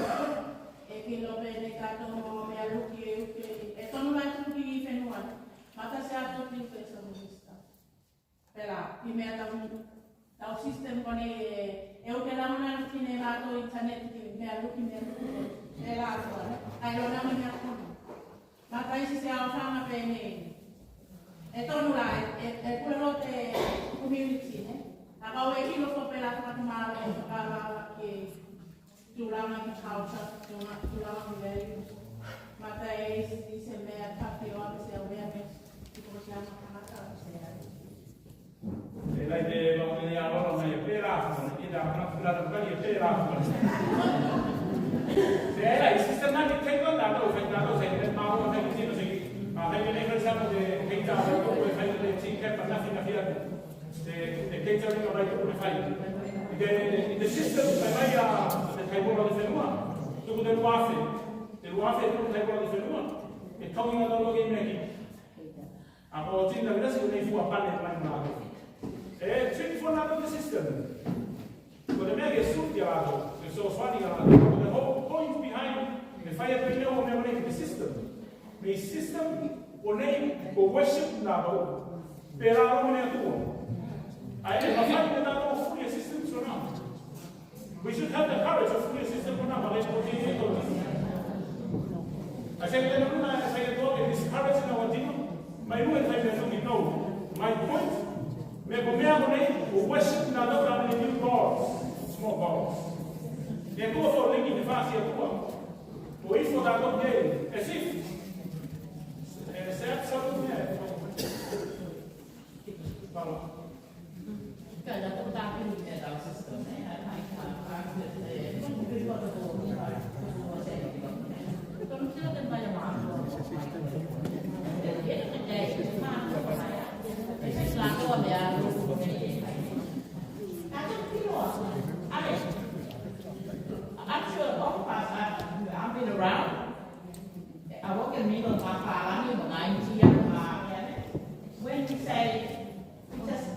e kilo pe nei tatou mea luki e uke, e tonu la tuki i fenua. Ma ta se atu ki te sa Minista. Pela, ki mea tau, tau system konei e, e uke la ona ki nei latou internet ki mea luki, mea luki. Pela, ai lona mea kona. Mataisi se aofaga penei. E tonu la, e, e, e pule loa te community, ne? A kau e kilo ko pela fakatumalo, fakalawa ke tulaga ki culture, tulaga, tulaga ki values. Mataisi se mea ka fio a se awareness, ki ko se ama kamata, se ai. E lai te vau nei a lora mai e pela fona, e ta kana kula ta kai e pela fona. Se e lai, system na ki tei kona, no, fai na, no, se e mau, fai ki tino, se ki, a, fai ki nei, fai sa, no, te, kei ta, no, ko, fai te, si, ke, pa, na, fina, fina, te, te, kei ta, no, fai, ko, fai. I te, i te system, fai mai a, te kai bola te fenua, tuku te lua afe, te lua afe, tuku te kai bola te fenua, e kau i na, no, lo, ke, me, ki. A ko tino la se nei fua pane mai ma. E, tino fua na ko te system. Ko te mea ke suki a latou, ke fesoasoani a latou. Ko te whole point behind, me fai a pene o mea nei ki te system. Me system, konei, ko worship na ko. Pela o mea tua. Ai, e mafai ne tatou fuli a system so na. We should have the courage of free system for now, but I say that we are discouraging our team. My point, me ko mea konei, o worship na no ka me new gods, small gods. Te tua fo liki te fasi a tua. O ifo tatou ke, as if. E se absolute. Fala. I'm sure all of us have, have been around. I work in legal for a long time, when you say, just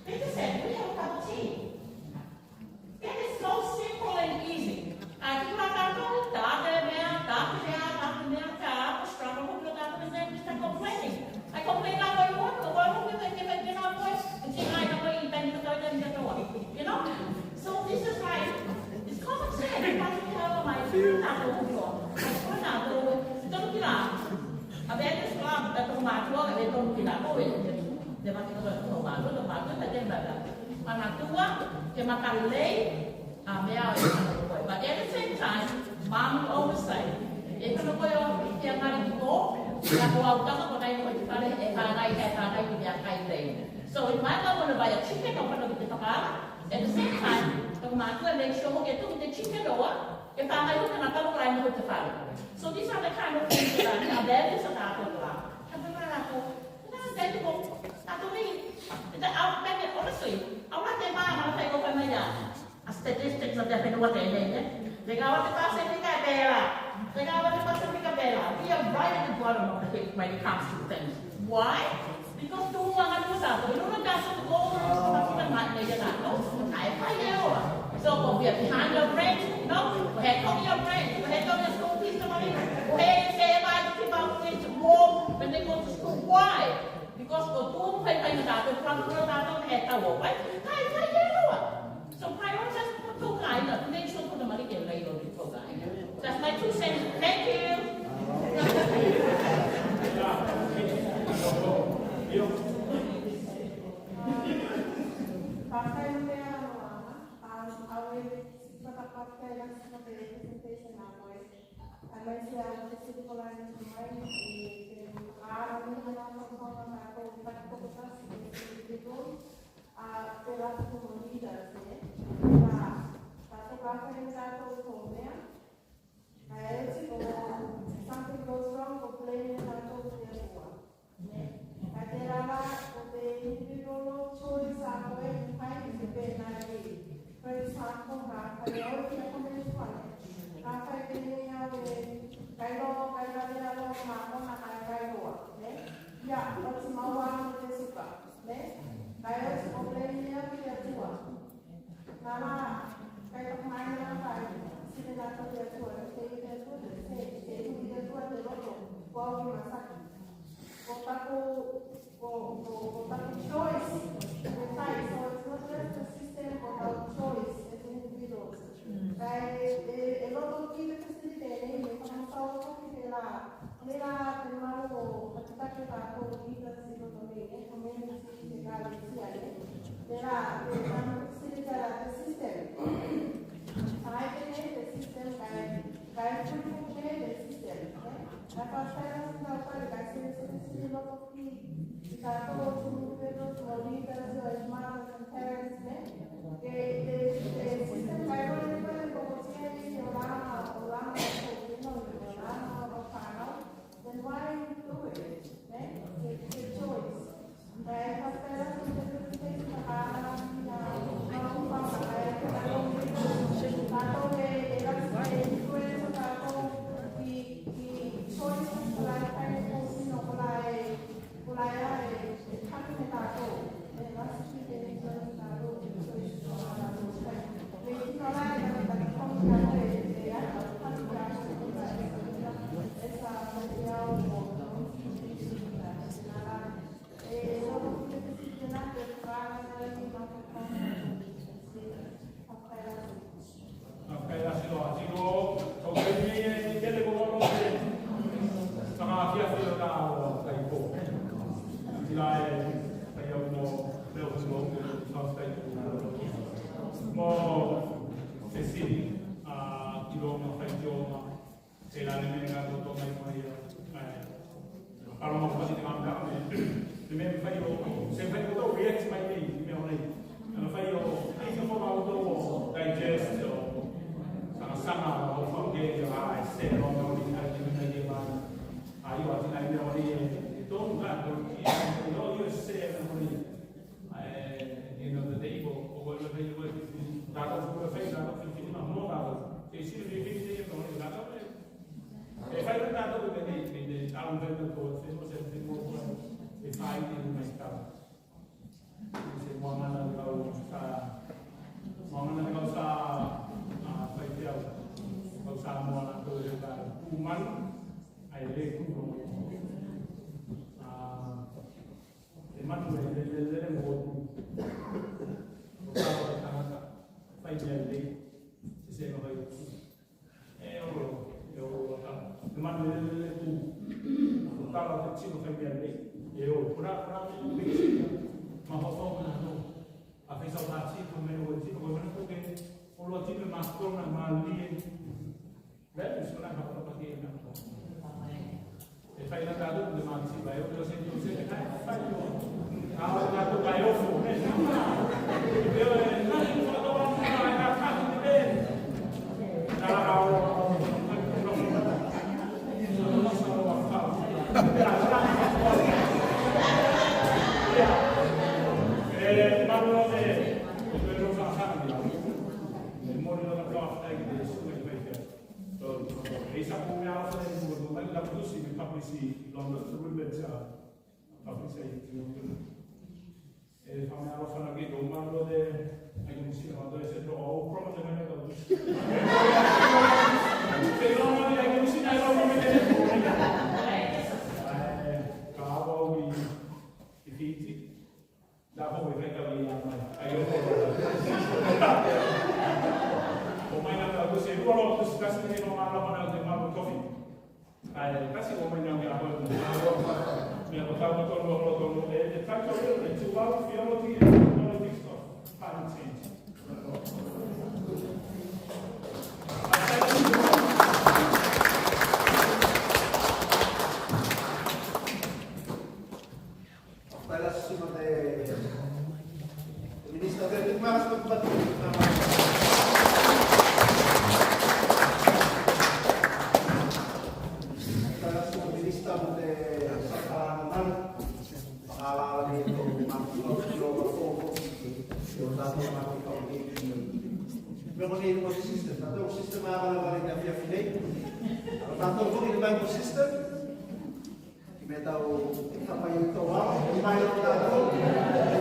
Peter said, "We have a cup of tea." It is so simple and easy. A ki la tatou, tatou mea, tatou mea, tatou mea, tatou struggle with the tatou mea, we start complaining. I complain about what, the world, we think if I did not work, and she might not be, then you go, then you go. You know? So this is like, it's common sense. Tatou mea, tatou mea, tatou mea, tatou mea. A vea ke sua, tatou mea, tatou mea, tatou mea. Te mate ko ko ma ko ma ko te mata. Manatua ke makalei a mea o e kano koe. But at the same time, mami oversight. E kano koe o ke a mari ki ko, ia ko au tama ko nai ko te fale e fanai e fanai ki mea kai lei. So if my mom wanna buy a chicken o kano ki te fakaala, at the same time, ko matua make sure ko ke tuku te chicken o a, e fanai ko kana tama ko nai ko te fale. So these are the kind of things that are values of our people. Ka mea la ko, ka mea la ko, ka to me, te au, maybe, honestly, au la te ma, ma te ko ka mai ia. A statistics of the fenua tenei, ne? Te kaua te Pasifika e pela. Te kaua te Pasifika e pela. We are right at the bottom of the heap when it comes to things. Why? Because tu ua nga tu sa, tu ua nga tu sa, tu ua nga tu sa, tu ua nga tu sa, tu ua nga tu sa. Ai fai e loa. So, ko we are behind your brain, no? Ko he toki your brain, ko he toki your school fees, no money. Ko he se mai ki ba ki te warm when they go to school. Why? Because ko tu fai fai nga tu, ko tu nga tu, he tau, why? Ai fai e loa. So prioritize ko tou kāiga, make sure ko te mali ke lei o tou kāiga. That's my two cents. Thank you. A, te ratu ko mo leaders, ne? Ka, ka toka ka he tatou ko mea. Kae oti ko something goes wrong, ko blame e tatou ki te Atua. Ne? Kae tela la ko te individual choice a koe ki fai ki te penā i. For example, ka fai au ki a kome fale. Ka fai penei au e, kai loa, kai loa, kai loa, ma kona kai, kai loa, ne? Ia, oti maua me te suka. Ne? Kae oti ko blame au ki te Atua. Nā la, kae toka mai nā fai, sili nā toki Atua, te i te Atua, te, te, te i te Atua te loto, ko au i masaki. Ko taku, ko, ko, ko taku choice, te fai, so it's not just the system, ko taku choice as individuals. Kae, e, e loto ki te kusini tenei, me whakamasau atu ki te la, Tela te malu o takitaki o tatou leaders i roto nei, e, community, ekalesia, ne? Tela, te malu o takitaki o te system. Kae tenei te system, kae, kae fulifuki tenei te system, ne? Kae fakatai la ki tatou pale, kae sili, sili, sili loto ki, ki tatou o tumutu peto, o leaders, o mothers and parents, ne? Ke, ke, ke system kae kole, kole, ko, ko tia i, o lana, o lana, o lana, o lana, o fanau. Then why are you doing it? Ne? It's a choice. Kae fakapela ki te, ki te, ki te, E fakaalofa na ke tou malu te ai kumusi na matou e se to o promo te mai na kau. Te iloa mai ai kumusi na iloa mai te. Ae ka ava au i Fiti. Na ko mai fai kau i a mai. Ai o ko. O mai na kau se lua lo kusi kasi ne no mala mana te malu kofi. Ae kasi o mai na mea ko. Mea ko tau ko tonu ko tonu e e tai ko e tu au fia lo ti e politics of climate change. Me ko nei ko system, tatou system a valavala i te afiafi nei. Tatou ko nei ko system. Ki me tau tapai i tou ao, ki mai o tatou, ki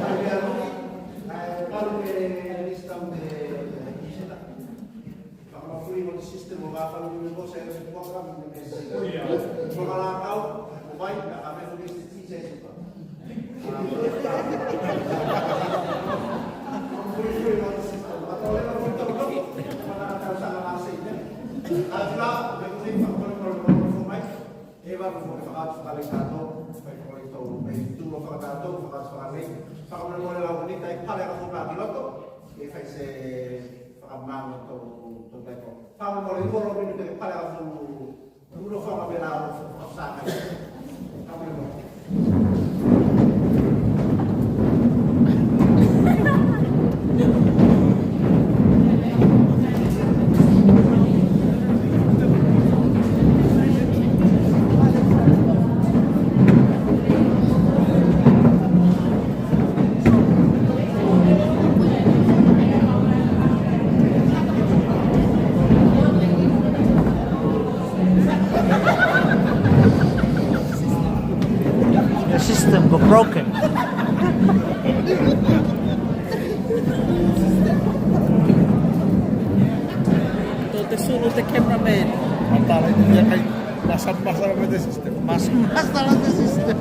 mai mea loki, ae palu ke lista me. Fakamafuli mo te system o ka falu me mo se program me me se. Mo ka lakau, mo vai, ka me mo se se se. Fuli fuli mo te system. Ka tau leva mo tau loki, mo ka tau sala ma se. Ka tula, me mo se fakamafuli mo mai. E vave foki fakaatu fakalei tatou, fai foki tou, e tu o fakatatou, fakaatu fakalei, fakamolemole lau minita e pale a foki ki loto, e fai se fakamamago tou, tou taiko. Fakamolemole, lua lo minita e pale a foki, lua lo fakamolemole lau, fakasakai. Fakamolemole. Your system go broken. Tou te sulu te cameraman. Matala i te fia kai. Masa, masa la te system. Masa, masa la te system.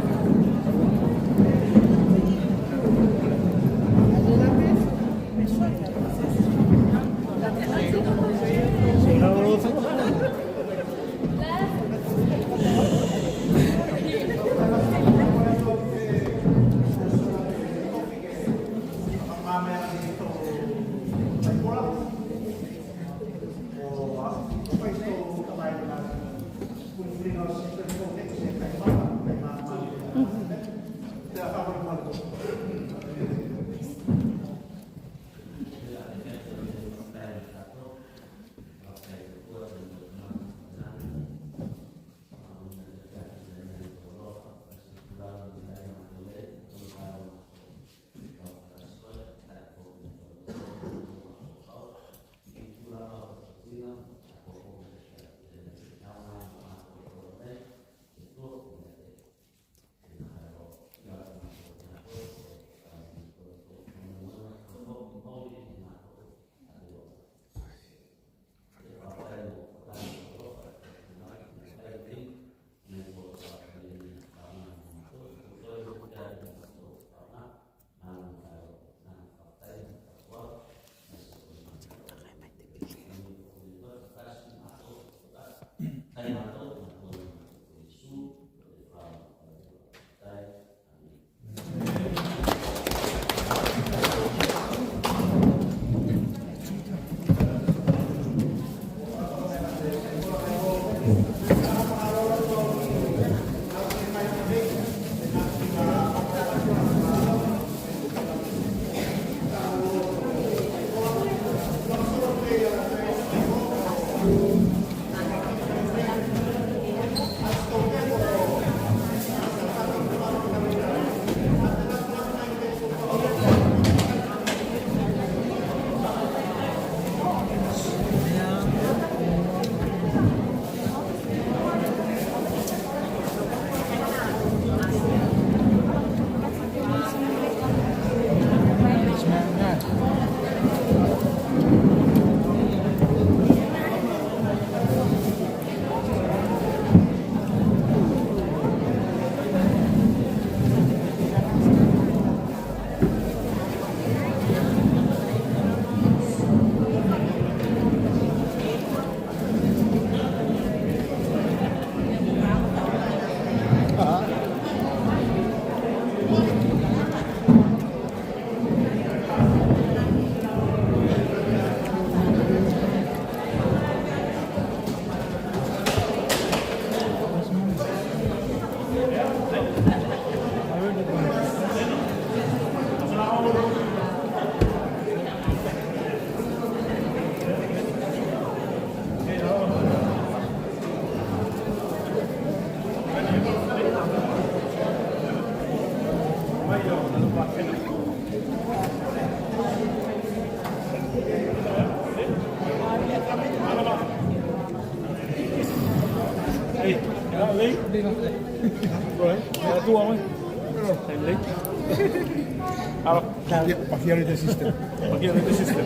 Alo. Pakia, pakia le te system. Pakia le te system.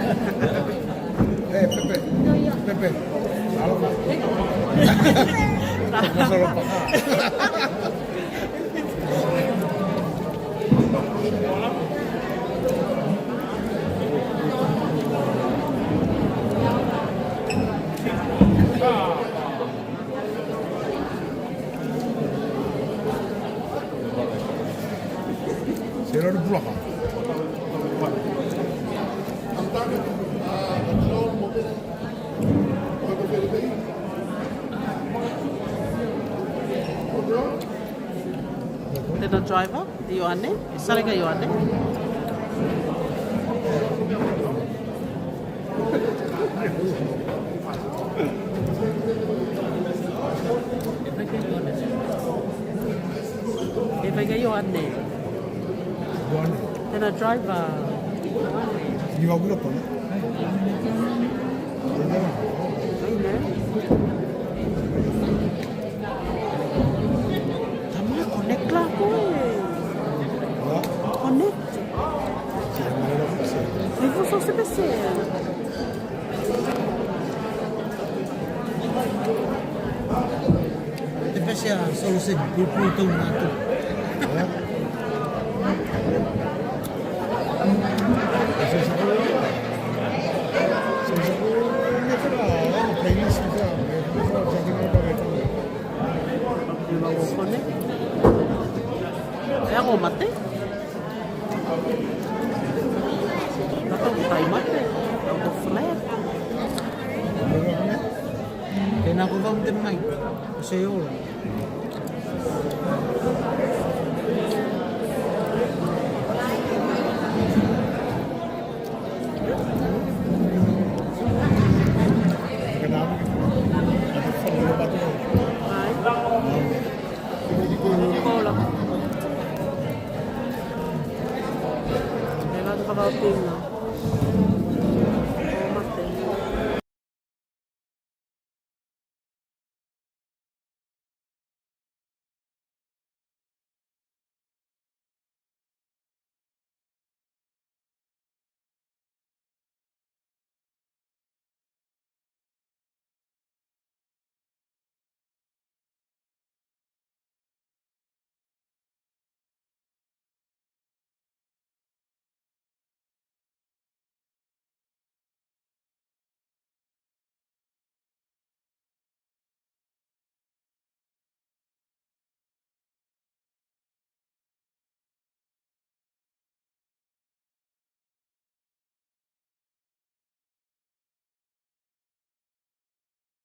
Eh, Pepe. Pepe. Alo. Tena driver, Ioane, e sale ka Ioane. E fai ka Ioane. Ioane. Tena driver. Ioane. Tama, connect la koe. Connect. Te pese a solo se pupū tau matou. E ago mate. Tatou tai mate. Tatou flat. Tena ko vau te mai. Se ola. Ai. Kola. Tena ko vau te mai.